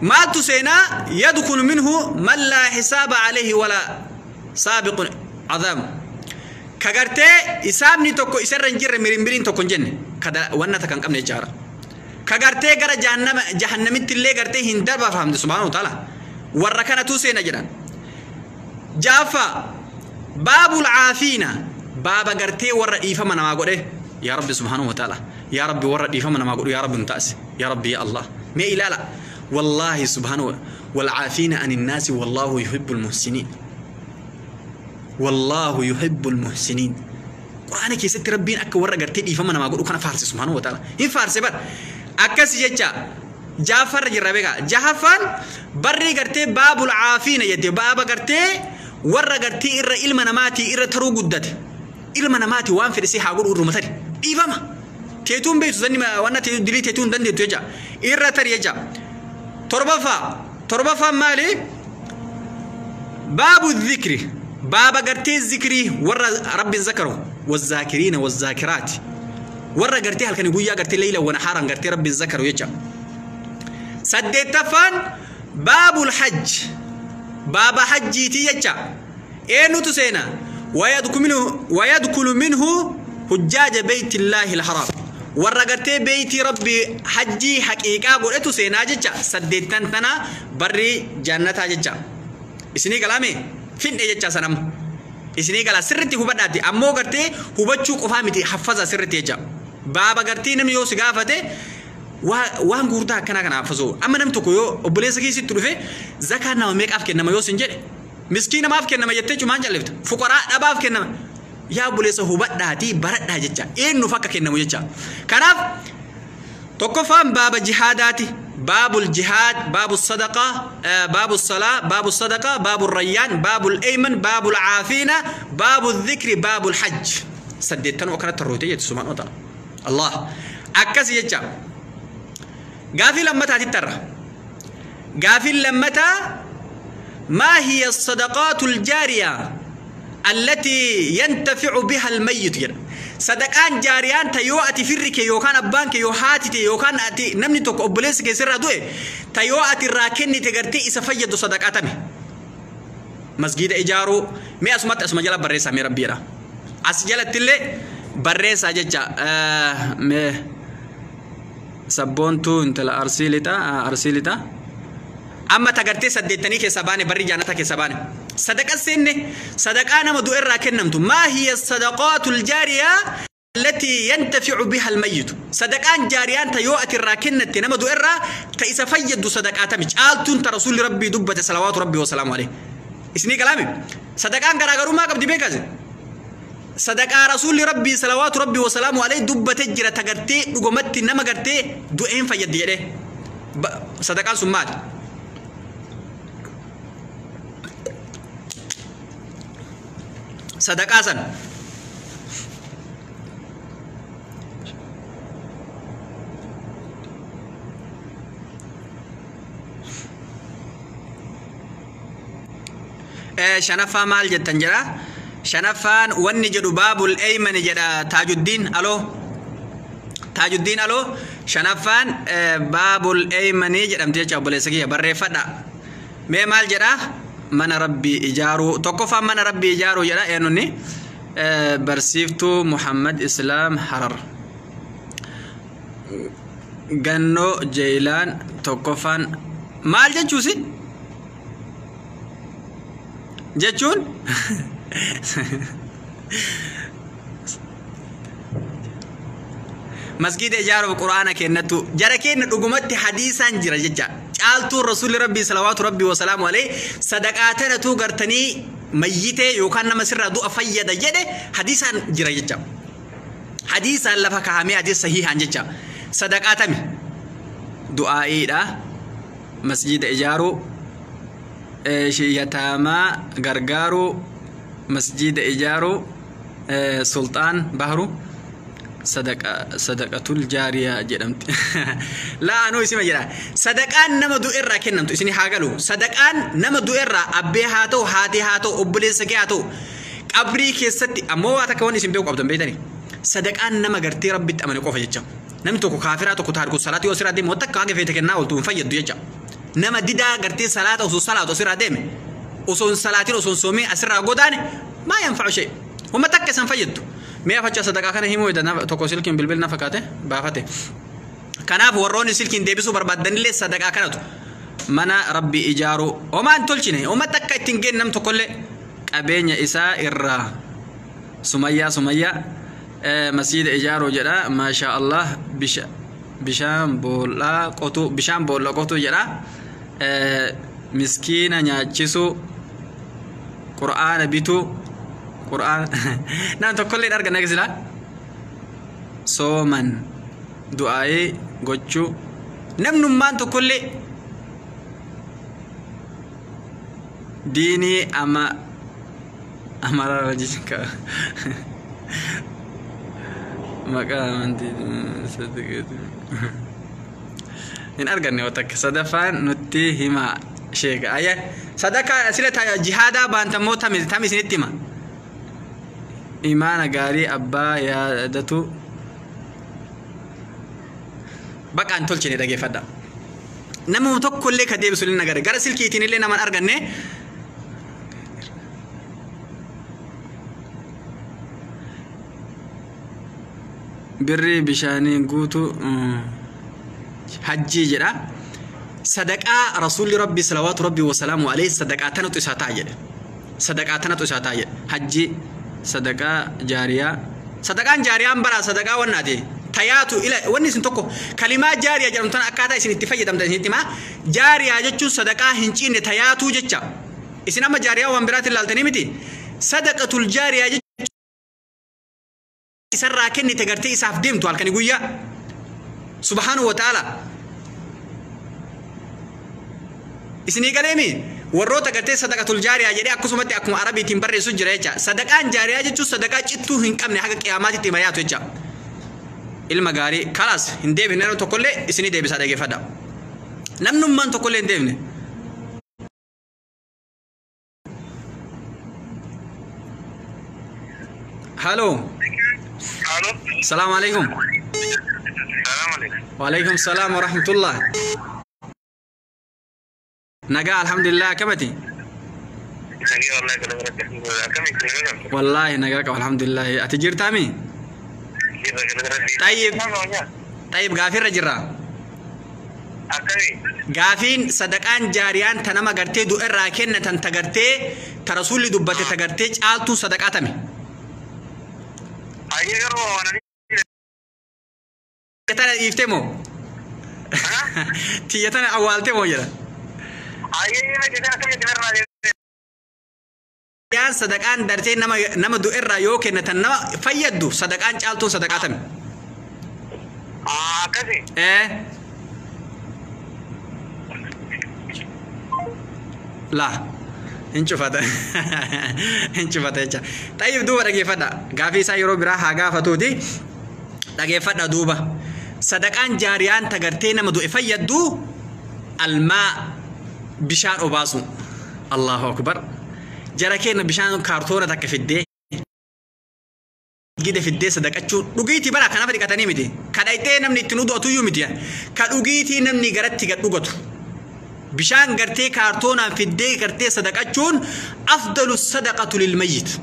maaltu seenaa yadkhulu minhu man laa hisaaba alayhi wala saabiqun cadaab ka gartee hisaabni tokko isarra hin jirre mirimbiriin tokko hin jenne wanna takka hin qabne jechaadha. Ka gartee gara jahannamitti illee gartee hin darbafamne subhaanahu wa ta'ala. Warra kanatu seena jedhan. Jaaffaa baabul caafiina baaba gartee warra dhiifama namaa godhe yaa Rabbi subhaanahu wa ta'ala yaa Rabbi warra dhiifama namaa godhu yaa Rabbi nu taasi yaa Rabbi yaa Allah mee ilaala wallaahi subhaanahu والعافين عن الناس والله يحب المحسنين والله يحب المحسنين قرآن كيست ربين أك ورا قرتي إفهم أنا ما أقول كنا فارس سبحانه وتعالى هي فارس بر أكس يجا جعفر جربيكا جعفر بري قرتي باب العافين يدي باب قرتي ورا قرتي إر إلما نماتي إر ترو قدت إلما نماتي وان فرسي حاقول أورو مثل إفهم تيتون بيتو زني ما وانا تدلي تيتون دندي تيجا إر تر يجا تربفا مالي باب الذكر باب قرتي الذكري ورا رب ذكره والذاكرين والذاكرات ورا قرتي هل كان يقول يا قرتي ليلة ونهارا قرتي رب ذكره يجا سديتفان باب الحج باب حجي يجا ايه تسينا ويدخل منه حجاج بيت الله الحرام warra gartee beeyti rabbi hajjii haqiiqaa godhetu seenaa jecha saddeettan tana barri jannataa jecha isinii galaame finne jecha sanam isinii gala sirritti hubadhaati ammoo gartee hubachuu qofaa miti haffaza sirritti jecha baaba gartee namni yoo si gaafate waan gurguddaa akkanaa kana haffazoo amma nam tokko yoo obboleessa keessatti dhufe zakaa nama meeqaaf kennama yoo sin jedhe miskiina maaf kennama jettee cumaan jallifta fuqaraa dhabaaf kennama yaa obboleessa hubadhaatii baradhaa jecha eenyuuf akka kennamu jecha kanaaf tokkoffaan baaba jihaadaati baabul jihaad baabu sadaqaa baabu salaa baabu sadaqaa baabu rayyaan baabul ayman baabul caafiina baabu dhikri baabul hajj saddeettanuu akkanatti tarrootee jetti subhaanahu wa ta'ala Allah akkas jecha gaafii lammataatitti tarra gaafiin lammataa maa hiya sadaqaatul jaariyaa التي ينتفع بها الميت جدا صدقان جاريان تيو اتي فرك يوكان ابانك يو هاتي يوكان اتي نمني توك اوبليس كيسر دوي تيو اتي راكني تغرتي اسفيد صدقاتمي مسجد اجارو مي اسمت اسم جلا بريسا مي ربيرا اسجلت لي بريسا ججا مي سبونتو انت الارسيلتا ارسيلتا اما تغرتي سدتني كسباني بري جانتا كسباني صدقة سنة صدقة أنا مدو إرى كنمت ما هي الصدقات الجارية التي ينتفع بها الميت صدقان جاريان تيوأت الراكنة نمدو إرى تيسفيد صدقات مش آلتون ترسول ربي دبة صلوات ربي وسلامه عليه إسني كلامي صدقان غراغرو ما قبدي بيكاز صدقة رسول ربي صلوات ربي وسلامه عليه دبة تجرى تغرتي دقمتي نما غرتي دوئين فيد يده صدقان سمات صدقاء سن شنفا مال جتن جرا شنفان وني جدو باب الايمن جدا تاج الدين الو تاج الدين الو شنفان باب الايمن جدم تيجا بوليسكي بريفدا مي مال جدا mana rabbii ijaaruu tokkoffaan mana rabbii ijaaruu jedha eenyunni barsiiftuu Muhammad Islaam Harar Gannoo Jeelaan tokkoffaan maal jechuusi jechuun masgiida ijaaruuf quraana kennatu jara kenna dhugumatti hadiisaan jira jecha caaltuun rasuulli rabbii salawaatu rabbii wasalaamu alayhi sadaqaa tanatu gartanii mayyitee yookaan nama sirraa du'a fayyada jedhe hadiisaan jira jecha hadiisaan lafa kahamee hadiis sahiihaan jecha sadaqaa tami du'aa'iidha masjiida ijaaruu yataamaa gargaaruu masjiida ijaaruu sulxaan bahru sadaqatul jaariyaa jedhamti laa anuu isima jedha sadaqaan nama du'e irraa kennamtu isin haa galu sadaqaan nama du'e irraa abbee haa ta'u haatee haa ta'u obboleessa kee haa ta'u qabrii keessatti ammoo waa takka wanni isin beeku qabdan beektani sadaqaan nama gartee rabbitti amane qofa jecha namni tokko kaafiraa tokko taariku salaata yoo asirraa deeme takka haga feete kennaa ooltu hin fayyaddu jecha nama didaa gartee salaata osoo salaatu asirraa deeme osoo hin salaatin osoo hin soomee asirraa godaane maa yanfacu shay wama takka isan fayyaddu mee afacha sadaqaa kana himuu jedha tokko silkiin bilbil na fakkaate baafate. Kanaaf warroonni silkiin deebisuu barbaaddanillee sadaqaa kanatu mana rabbi ijaaru homaa hin tolchine uummata akka ittiin geenne nam tokkollee qabeenya isaa irraa sumayyaa sumayyaa masiida ijaaruu jedha maasha Allah bishaan boollaa qotuu bishaan boolla qotuu jedha miskiina nyaachisuu qur'aana bituu qur'aana nam tokkollee hin arganne silaa sooman du'aayee gochuu namnummaan tokkollee diinii ama amara jechuun maqaa amantii hin arganne yoo takka sadaffaan nutti hima sheeka ayya sadakaa sila jihaadaa baantammoo tami isinitti hima imaana gaarii abbaa yaadatu baqa hin tolchine dhageeffadha namuma tokkollee ka deebisu illee nagare gara silkiitiin illee naman arganne birrii bishaanii guutuu hajjii jedha sadaqaa rasuulli rabbi salawaatu rabbi wasalaamu alayhi sadaqaa tanatu isaa ta'a jedhe sadaqaa tanatu isaa ta'a jedhe hajjii sadaqaa jaariyaa sadaqaan jaariyaan baraa sadaqaa wannaati tayaatu ila wanni isin tokko kalimaa jaariyaa jedhamtu tana akkaataa isin itti fayyadamtan isinitti himaa jaariyaa jechuun sadaqaa hin cinne tayaatuu jecha isin amma jaariyaa waan biraatiin ilaaltanii miti sadaqatul jaariyaa jechuun isarraa kennite gartee isaaf deemtu halkanii guyyaa subhaanahu wa ta'ala isinii galeemi warroota gartee sadaqatul jaariyaa jedhee akkasumatti akkuma arabiitiin barreessu jira jecha sadaqaan jaariyaa jechuun sadaqaa cittuu hin qabne haga qiyaamaatitti hima yaatu jecha ilma gaarii kalaas hin deebine namni tokkollee isinii deebisaa dhageeffadha namnummaan tokkollee hin deebine. Halo. Halo. Salaamu alaikum. Salaamu alaikum. Waalaikum salaam wa rahmatullah. Nagaa alhamdulillah akkamati? Nagee wallahi galata rabbi akkamitti? Wallahi nagaa qaba alhamdulillah. Ati jirtaami? Jirra galata rabbi. Tayyib. Tayyib gaafirra jirra. Akkami? Gaafiin sadaqaan jaariyaan ta nama gartee du'erraa kennatan ta gartee ta rasuulli dubbate ta gartee caaltuu sadaqaa tame. Ayyee garuu waan Tana dhiiftee moo? Tiyya tana awwaaltee moo jedha? Ayyee akkamitti barbaade? Yaan sadaqaan dartee nama du'erraa yoo kennatan nama fayyaddu sadaqaan caaltuun sadaqaa tame. Akkasi. Laa hin cufata hin cufata jecha. Xayyib duuba dhageeffadha. Gaafii isaa yeroo biraa haa gaafatuuti. Dhageeffadha duuba. Sadaqaan jaariyaan tagartee nama du'e fayyaddu almaa bishaan obaasu. Allahu akbar. Jara keenya bishaan kaartoona takka fiddee gide fiddee sadaqachuu dhugiitii bara kanaaf dhiqatanii miti. Kadhaytee namni ittiin uduu miti. Ka dhugiitii namni garatti gad dhugatu. Bishaan gartee kaartoonaan fiddee gartee sadaqachuun afdalu sadaqatu lil mayyit.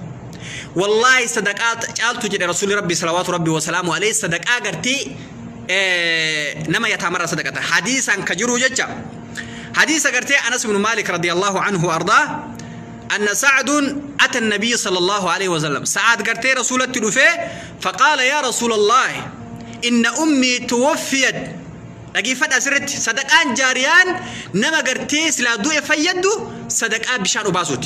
Wallaahi sadaqaa caaltu jedhe rasuulli rabbi salawaatu rabbi wasalaamu alayhi sadaqaa gartee nama yataamarra sadaqata. Hadiisaan ka jiru jecha. Hadiisa gartee Anas ibn Maalik radiyallahu anhu ardaa أن سعد أتى النبي صلى الله عليه وسلم سعد قرتي رسولة تلفه فقال يا رسول الله إن أمي توفيت لقيفت أسرت صدقان جاريان نما قرتي سلا دوء فيدو صدقان بشان وباسوت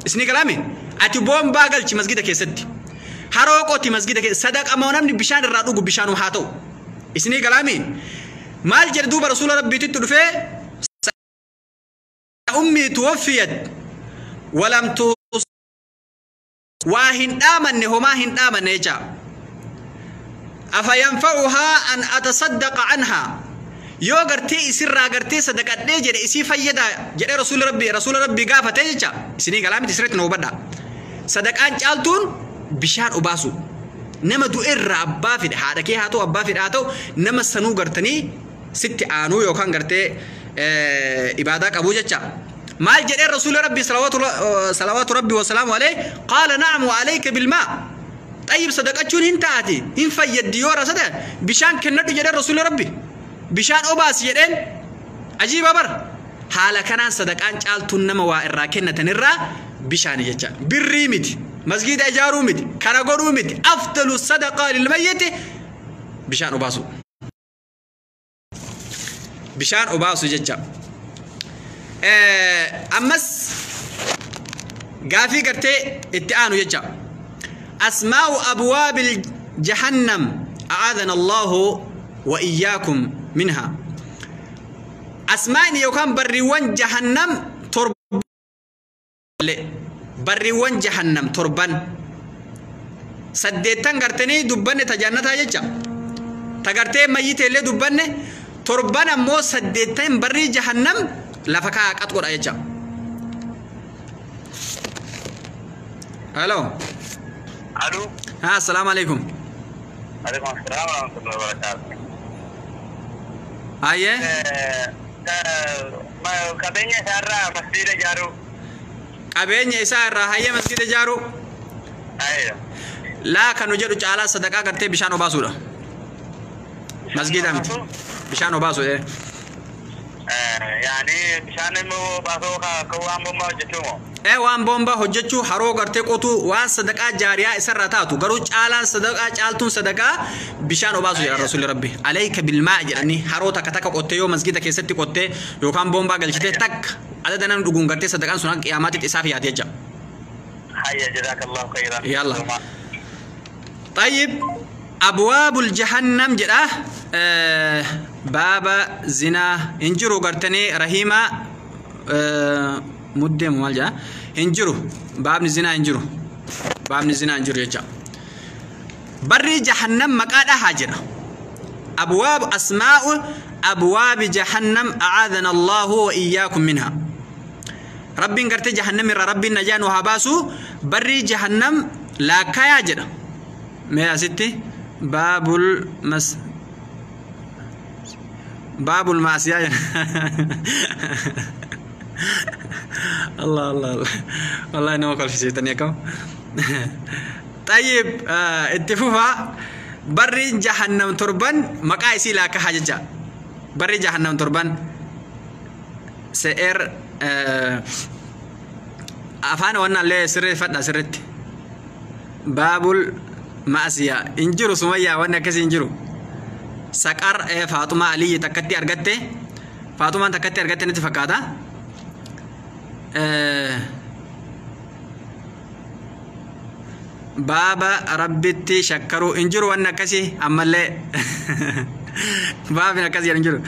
اسني كلامي أتي بوم باقلش مسجدك يا ستي هروقوتي مسجدك صدق أما نمني بشان الرادوق بشان وحاتو اسني كلامي مال جردوب رسول ربي تتلفه أمي توفيت ولم توص واهن آمن هما هن آمن نيجا أفينفعها أن أتصدق عنها يو غرتي إسر غرتي صدقة نيجر إسي فيدا جري رسول ربي قافة تيجا إسني كلامي تسرت نوبدا صدقان جالتون بشار أباسو نما دو إر أبا في هذا كي هاتو أبا في هاتو نما سنو غرتني ست آنو يو كان غرتي إبادة أبو جتا مال جري رسول ربي صلوات ربي وسلامه عليه قال نعم وعليك بالماء طيب صدقتشون انت آتي إن فيد ديورا صدق بشان كندو جري رسول ربي Bishaan obaasi jedheen. Ajiiba bar. Haala kanaan sadaqaan caaltuun nama waa irraa kennatanirraa bishaani jecha. Birrii miti. Masgiida ijaaruu miti. Kana godhuu miti. Afdalu sadaqaa lilmayyiti bishaan obaasu. Bishaan obaasu jecha. Ammas gaafii gartee itti aanu jecha. Asmaa'u abwaabil jahannam a'aadana Allahu wa iyyakum minha. Asmaa'ni yookaan barriiwwan jahannam torban barriiwwan jahannam torban saddeettan gartanii dubbanne tajaannataa jecha. Tagartee mayyitee illee dubbanne torban ammoo saddeettan barrii jahannam lafa kaa'aa qat godha jecha. Hello. Aloo. Haa, assalaamu alaikum. Alaikum assalam wa rahmatullahi wa barakatuh. Hayyee. Qabeenya isaarraa masjiida ijaaruu. Qabeenya isaa irraa hayyee masjiida ijaaruu. Ayyo. Laa kan nu jedhu caalaa sadaqaa gartee bishaan obaasuudha. Masgiida miti. Bishaan obaasu. Yaani bishaan immoo baasoo kan waan bombaa hojjechuu moo? Waan bombaa hojjechuu haroo gartee qotuu waan sadaqaa jaariyaa isarraa taatu garuu caalaan sadaqaa caaltuun sadaqaa bishaan obaasu jedha rasuulli rabbi. Alayka bilmaa jedhanii haroo takka takka qottee yoo masgiida keessatti qottee yookaan bombaa galchitee takka adada namni dhuguun gartee sadaqaan sun akka qiyaamaatti isaaf yaate jecha. Hayya jazaakallahu khayran. Yalla. طيب أبواب الجهنم جدا باب زنا انجرو غرتني رحيمة مدة مالجا انجرو باب زنا انجرو باب زنا انجرو يجا بري جهنم مقادة هاجرة أبواب أسماء أبواب جهنم أعاذنا الله وإياكم منها. ربي غرتي جهنم ربي نجان وهباسو بري جهنم لا كياجرة ما ستي باب المس باب المعصية. الله الله الله والله إنه وقف في شيء كم. طيب اتفوفا بري جهنم تربان مقايسي لا كحاجة بري جهنم تربان سئر أفان وانا اللي سر فتنا سرت باب المعصية انجرو سمية وانا كسي انجرو سكر فاطمة علي تكتي أرجته فاطمة تكتي أرجته نتفقادا بابا ربتي شكروا انجرو وانا كسي أما اللي بابا نكسي انجرو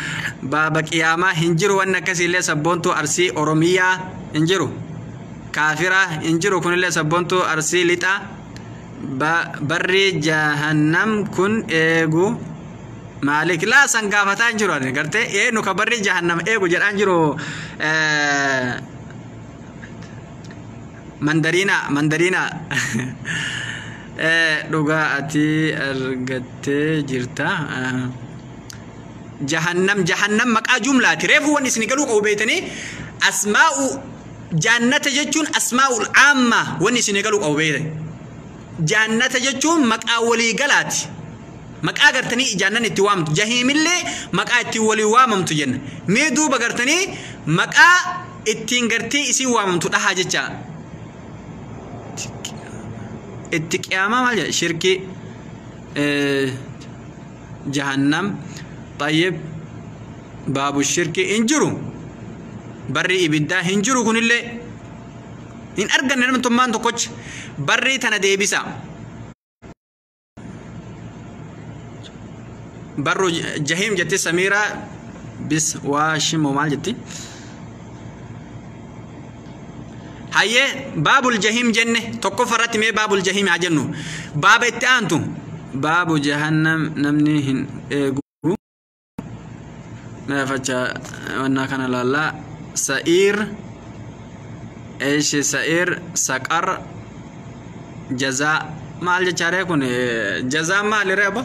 بابا قيامة انجرو وانا كسي اللي سبونتو أرسي أورومية انجرو كافرة انجرو كن اللي سبونتو أرسي لتا بري جهنم كن ايغو مالك لا سنغافتا انجرو غرتي ايه نو كبري جهنم ايغو جر انجرو مندرينا مندرينا dhugaa ati argattee jirta jahannam jahannam maqaa jumlaati reefu wanni isin galuu qabu beeytanii asmaa'u jannata jechuun asmaa'ul aamma wanni isin galuu qabu beeytanii jannata jechuun maqaa walii galaati maqaa gartanii jannan itti waamtu jahiimillee maqaa itti walii waamamtu jenna mee duuba gartanii maqaa ittiin gartee isin waamamtu dhahaa jecha itti qiyaamaa maal jedha shirkii jahannam tayyib baabu shirkii hin jiru barri ibiddaa hin jiru kunillee hin arganne namtummaan tokkochi barri tana deebisa barru jahiim jetti samiira bis waashimoo maal jetti hayyee baabul jahiim jenne tokkoffaa irratti mee baabul jahiim haa jennu baaba itti aantu baabu jahannam namni hin eegu meefacha wannaa kana laallaa sa'iir eeshi sa'iir saqar jazaa maal jechaaree kun jazaa maali ree abbo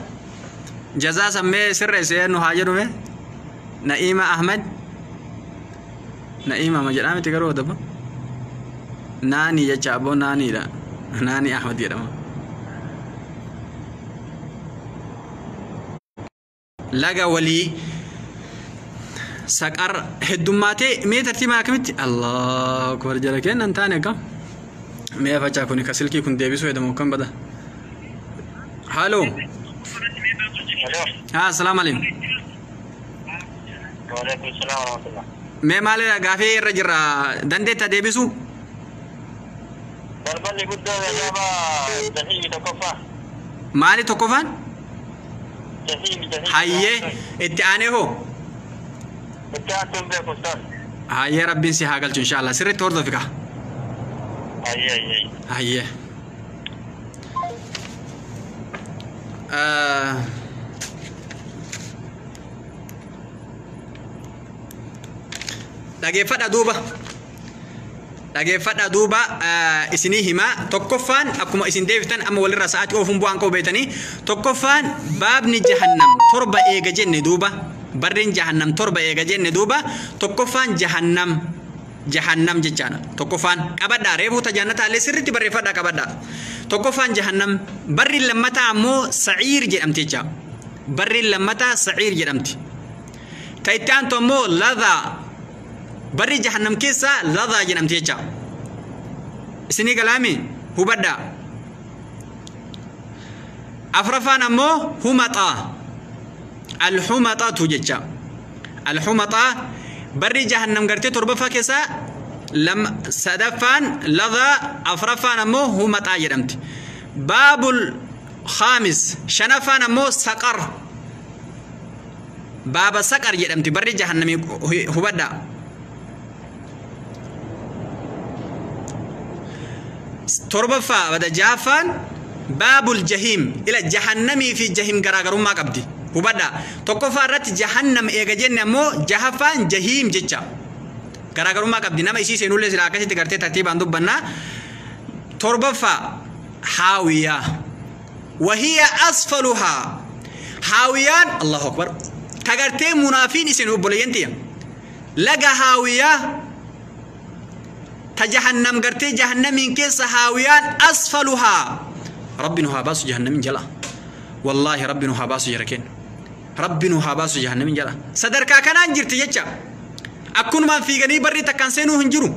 jazaa sammee sirreesse nu haa jedhu mee Na'iima Ahmed Na'iima ma jedhaa miti garuu dabbo naani jecha abbo naaniidha naani Ahmed jedhama laga walii Saqar heddummaatee mee tartiibaan akkamitti Allahu akbar jala kennan taane akkam mee facaa kun ka silkii kun deebisuu hedamu akkam bada. Halo. Haa, assalaamu alaikum. Waalaikum salaam warahmatullah. Mee maal gaafii irra jirra, dandeetta deebisuu? Balballi guddoo azaaba jahiimi tokkoffaa. Maali tokkoffaan? Jahiimi, jahiimi. Hayyee, itti aanee hoo? Itti aantuun beeku ustaas. Hayyee, rabbiin si haa galchu inshallah, sirriitti hordofi kaa. Hayyee, hayyee. Hayyee. Dhageeffadha duuba. Dhageeffadha duuba, isinii himaa. Tokkoffaan akkuma isin deebiftan amma walirra sa'aatii oofuun bu'aan qabu beetanii, tokkoffaan baabni jahannam torba eega jenne duuba, barreen jahannam torba eega jenne duuba, tokkoffaan jahannam, jahannam jechaadha. Tokkoffaan qabadhaa, reefuu tajaannata illee sirriitti barreeffadhaa qabadhaa. Tokkoffaan jahannam, barri lammataa ammoo saciir jedhamti jecha. Barri lammataa saciir jedhamti. Ta itti aantu ammoo ladhaa, barri jahannam keessaa ladhaa jedhamti jecha. Isinii galaami hubadhaa. Afraffaan ammoo humaxaa, alhumaxaatu jecha. Alhumaxaa barri jahannam gartee torbaffaa keessaa sadaffaan ladhaa, afraffaan ammoo humaxaa jedhamti. Baabul khaamis, shanaffaan ammoo saqar, baaba saqar jedhamti barri jahannamii, hubadhaa. Torbaffaa bada jahaffaan baabul jahiim. Ila jahannamii fi jahiim garaagarummaa qabdi, hubadhaa. Tokkoffaa irratti jahannam eega jenne ammoo jahaffaan jahiim jecha, garaagarummaa qabdi. Nama isii seenullee sila akkasitti gartee tartiibaan dubbannaa. Torbaffaa haawiyaa, wahiya asfaluhaa. Haawiyaan, allahu akbar, tagartee munaafiin isin obboleeyyan tiyya, laga haawiyaa ta jahannam gartee jahannamiin keessa haawiyaan asfaluhaa. Rabbi nu haa baasu jahannamin jala, wallaahi rabbi nu haa baasu jara kenna, rabbi nu haa baasu jahannamin jala. Sadarkaa kanaan jirti jecha, akkunumaan fiiganii barri takkaan seenuu hin jiru.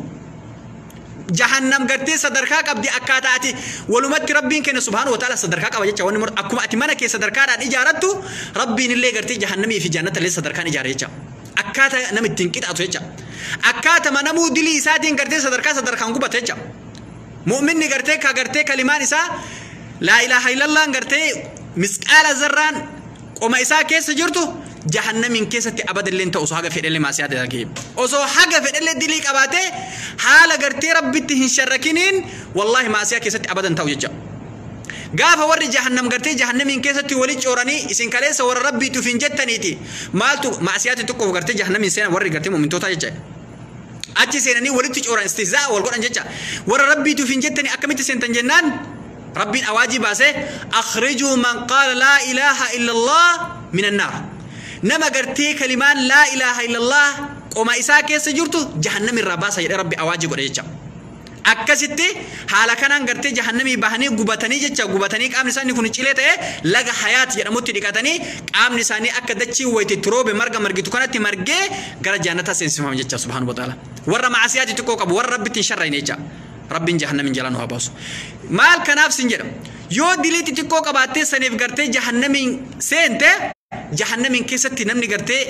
Jahannam gartee sadarkaa qabdi, akkaataa ati walumatti rabbiin kenna subhaanahu wa ta'ala sadarkaa qaba jecha. Wanni akkuma ati mana kee sadarkaadhaan ijaarattu, rabbiin illee gartee jahannamii fi jannata illee sadarkaan ijaara jecha, akkaataa nama ittiin qixaatu jecha, akkaatama namuu dilii isaatiin gartee sadarkaa sadarkaan gubata jecha. Mu'minni gartee ka gartee kalimaan isaa laa ilaaha illallaan gartee misqaala zarraan qoma isaa keessa jirtu jahannamiin keessatti abadallee ta'u, osoo haga fedhellee maasiyaa dalagee, osoo haga fedhellee dilii qabaatee, haala gartee rabbitti hin sharrakiniin, wallaahi maasiyaa keessatti abadan ta'u jecha. Gaafa warri jahannam gartee jahannamiin keessatti wali cooranii, isin kaleessa warra rabbiituuf hin jettaniiti, maaltu maasiyaatti xiqqoof gartee jahannamiin seenan warri gartee mu'mintootaa jecha. Achi seenanii walitti cooran, istihzaa wal godhan jecha. Warra rabbiituuf hin jettanii akkamitti seentan jennaan, rabbiin awaajii baasee, akhrijuu man qaala laa ilaaha illallah min annaar. Nama gartee kalimaan laa ilaaha illallah qoma isaa keessa jirtu jahannam irraa baasa jedhee rabbi awaajii godhe jecha. Akkasitti haala kanaan gartee jahannamii bahanii gubatanii jecha, gubatanii qaamni isaanii kun cilee ta'e, laga hayaat jedhamutti dhiqatanii, qaamni isaanii akka dachii wayitti roobe marga margitu kanatti margee gara jannataa seensifama jecha subhaanahu wa ta'ala. Warra maasiyaati xiqqoo qabu, warra rabbitti hin sharrayne jecha. Rabbiin jahannamin jala nu haa baasu. Maal kanaaf sin jedha, yoo dilii xixiqqoo qabaattee saniif gartee jahannamiin seente, jahannamiin keessatti namni gartee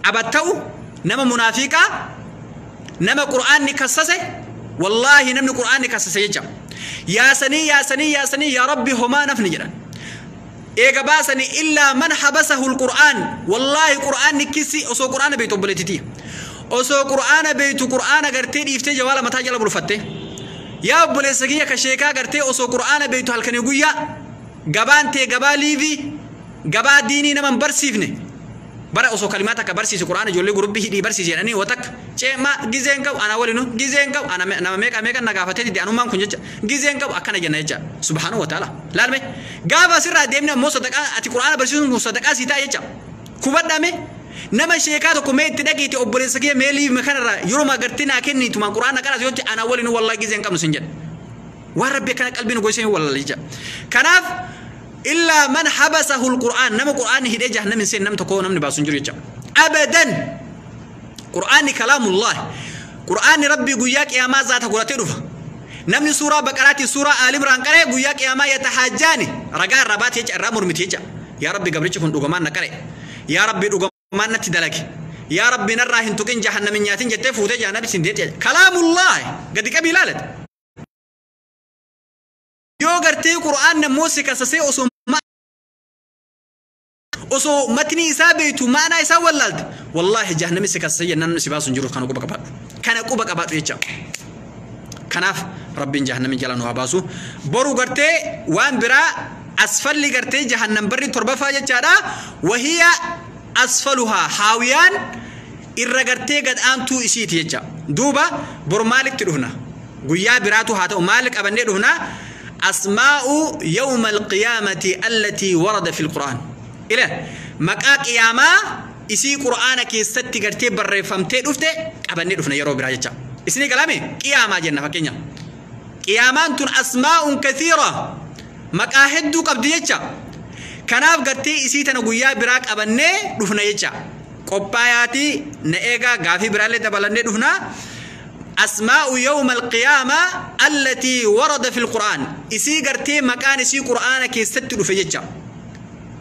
abatta'u nama munaafiqaa, nama qur'aanni kassase. Wallaahi namni qur'aanni kassase jecha, yaasanii yaasanii yaasanii, yaa rabbi homaa nafni jedhan eega baasanii, illaa man habasahu alqur'aan. Wallaahi qur'aanni kisi, osoo qur'aana beektu, obboleettitii, osoo qur'aana beektu qur'aana gartee dhiiftee jawaala mataa jala bulfatte, yaa obboleessa kiyya ka sheekaa gartee osoo qur'aana beektu halkanii guyyaa gabaan tee gabaa liivii, gabaa diinii nama hin barsiifne bara, osoo kalimaa takka barsiisu qur'aana ijoollee gurubbii hidhii barsiisi jedhanii watakka ceema gizeen qabu, ana walinu gizeen qabu, ana nama meeqa meeqa na gaafatee dide, anummaan kun jecha gizeen qabu akkana jenna jecha. Subhaanahu wa ta'ala, laalme gaafa asirraa deemne ammoo sadaqaa ati qur'aana barsiisuun kun sadaqaa sii ta'a jecha. Kubadhame nama sheekaa tokko mee itti dhaqiiti, obboleessa kiyya, mee liivme kanarraa yeroo agartee naa kennituma qur'aana qaraas yoo ana walinu wallahi gizeen qabnu sin jedha. Waan rabbi akkana qalbii nu goysee wallahi jecha. Kanaaf illaa man habasahu alqur'aan, nama qur'aanni hidhee jahannamin seen nam tokko namni baasu hin jiru jecha abadan. Qur'aanni kalaamullaah. Qur'aanni rabbii guyyaa qiyaamaa zaata godhatee dhufa. Namni suuraa Baqaraatii suuraa Aali Imraan qara'e guyyaa qiyaamaa yatahaajjaani ragaa irraa baate jecha, irraa mormiti jecha. Yaa Rabbi, gabrichi kun dhugamaan na qara'e. Yaa Rabbi, dhugamaan natti dalage. Yaa Rabbi, narraa hin tuqin, jahannam hin nyaatin jettee fuutee jahannam isin deetti. Kalaamullaah gadi qabii ilaalate. Yoo gartee Qur'aan ammoo si kasasee osoo matni isaa beektu maanaa isaa wallaalte, wallaahi jahannami si kasasee jennaan si baasu hin jiru. Kana quba qabaadhu. Kana quba qabaadhu jecha. Kanaaf Rabbiin jahannami jala nu haa baasu. Boru gartee waan biraa asfalli gartee jahannam barri torbaffaa jechaadha. Wahiya asfaluhaa, haawiyaan irra gartee gad aantuu isiiti jecha. Duuba bor maalitti dhufna? Guyyaa biraatu haa ta'u, maal qabannee dhufna? Asmaa'u yawma alqiyaamati allatii warada fi lqur'aan. Ila maqaa qiyaamaa isii Qur'aana keessatti gartee barreeffamtee dhufte qabannee dhufna yeroo biraa jecha. Isinii galame? Qiyaamaa jenna fakkeenya. Qiyaamaan tun asmaa'un kathiira, maqaa hedduu qabdi jecha. Kanaaf gartee isii tana guyyaa biraa qabannee dhufna jecha. Qophaayaati na eegaa, gaafii biraallee dabalannee dhufna. Asmaa'u yawma alqiyaama allatii warada fi lqur'aan. Isii gartee maqaan isii Qur'aana keessatti dhufe jecha.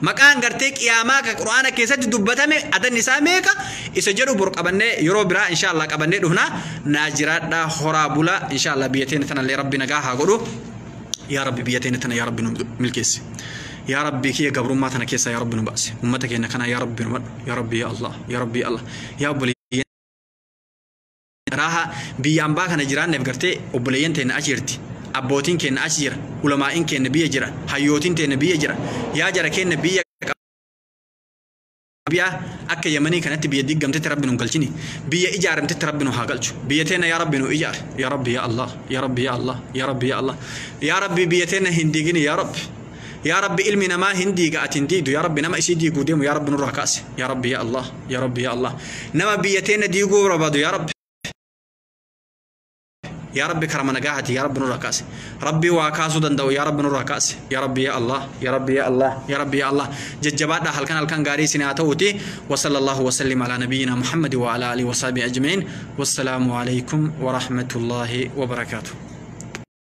Maqaan gartee qiyaamaa ka Qur'aana keessatti dubbatame adanni isaa meeqa isa jedhu bor qabannee, yeroo biraa insha Allah qabannee dhufna. Naa jiraadhaa, horaa bula. Insha Allah biyya teenya tanallee Rabbi nagaa haa godhu. Yaa Rabbi, biyya teenya tana yaa Rabbi nu milkeessi. Yaa Rabbi kiyya, gabrummaa tana keessaa yaa Rabbi nu baasi. Ummata keenya kana yaa Rabbi nu madhu. Yaa Rabbi yaa Allah, yaa Rabbi yaa Allah, yaa obboleeyyan raaha biyya ambaa kana jiraanneef gartee obboleeyyan teenya achi jirti. Abbootiin keenya achi jira. Ulamaa'iin keenya biyya jira. Hayyootiin teenya biyya jira. Yaa jara keenya, biyya biyya akka Yamanii kanatti biyya diigamtetti Rabbi nu galchini. Biyya ijaaramtetti Rabbi nu haa galchu. Biyya teenya yaa Rabbi nu ijaar. Yaa Rabbi yaa Allah, yaa Rabbi yaa Allah, yaa Rabbi yaa Allah, yaa Rabbi, biyya teenya hin diigini. Yaa Rabbi, yaa Rabbi, ilmi namaa hin diiga, ati hin diigdu. Yaa Rabbi, nama isii diiguu deemu yaa Rabbi nurraa kaase. Yaa Rabbi yaa Allah, yaa Rabbi yaa Allah, nama biyya teenya diiguu barbaadu yaa Rabbi, yaa Rabbi, karama nagaahati yaa Rabbi nurraa kaase. Rabbi waa kaasuu danda'u yaa Rabbi nurraa kaase. Yaa Rabbi yaa Allah, yaa Rabbi yaa Allah, yaa Rabbi yaa Allah. Jajjabaadha, halkan halkan gaarii isin haa ta'uuti. Wa sallallahu wa sallim ala nabiyyina Muhammad wa ala alihi wa sahbihi ajma'in. Wassalaamu alaykum wa rahmatullahi wa barakaatuh.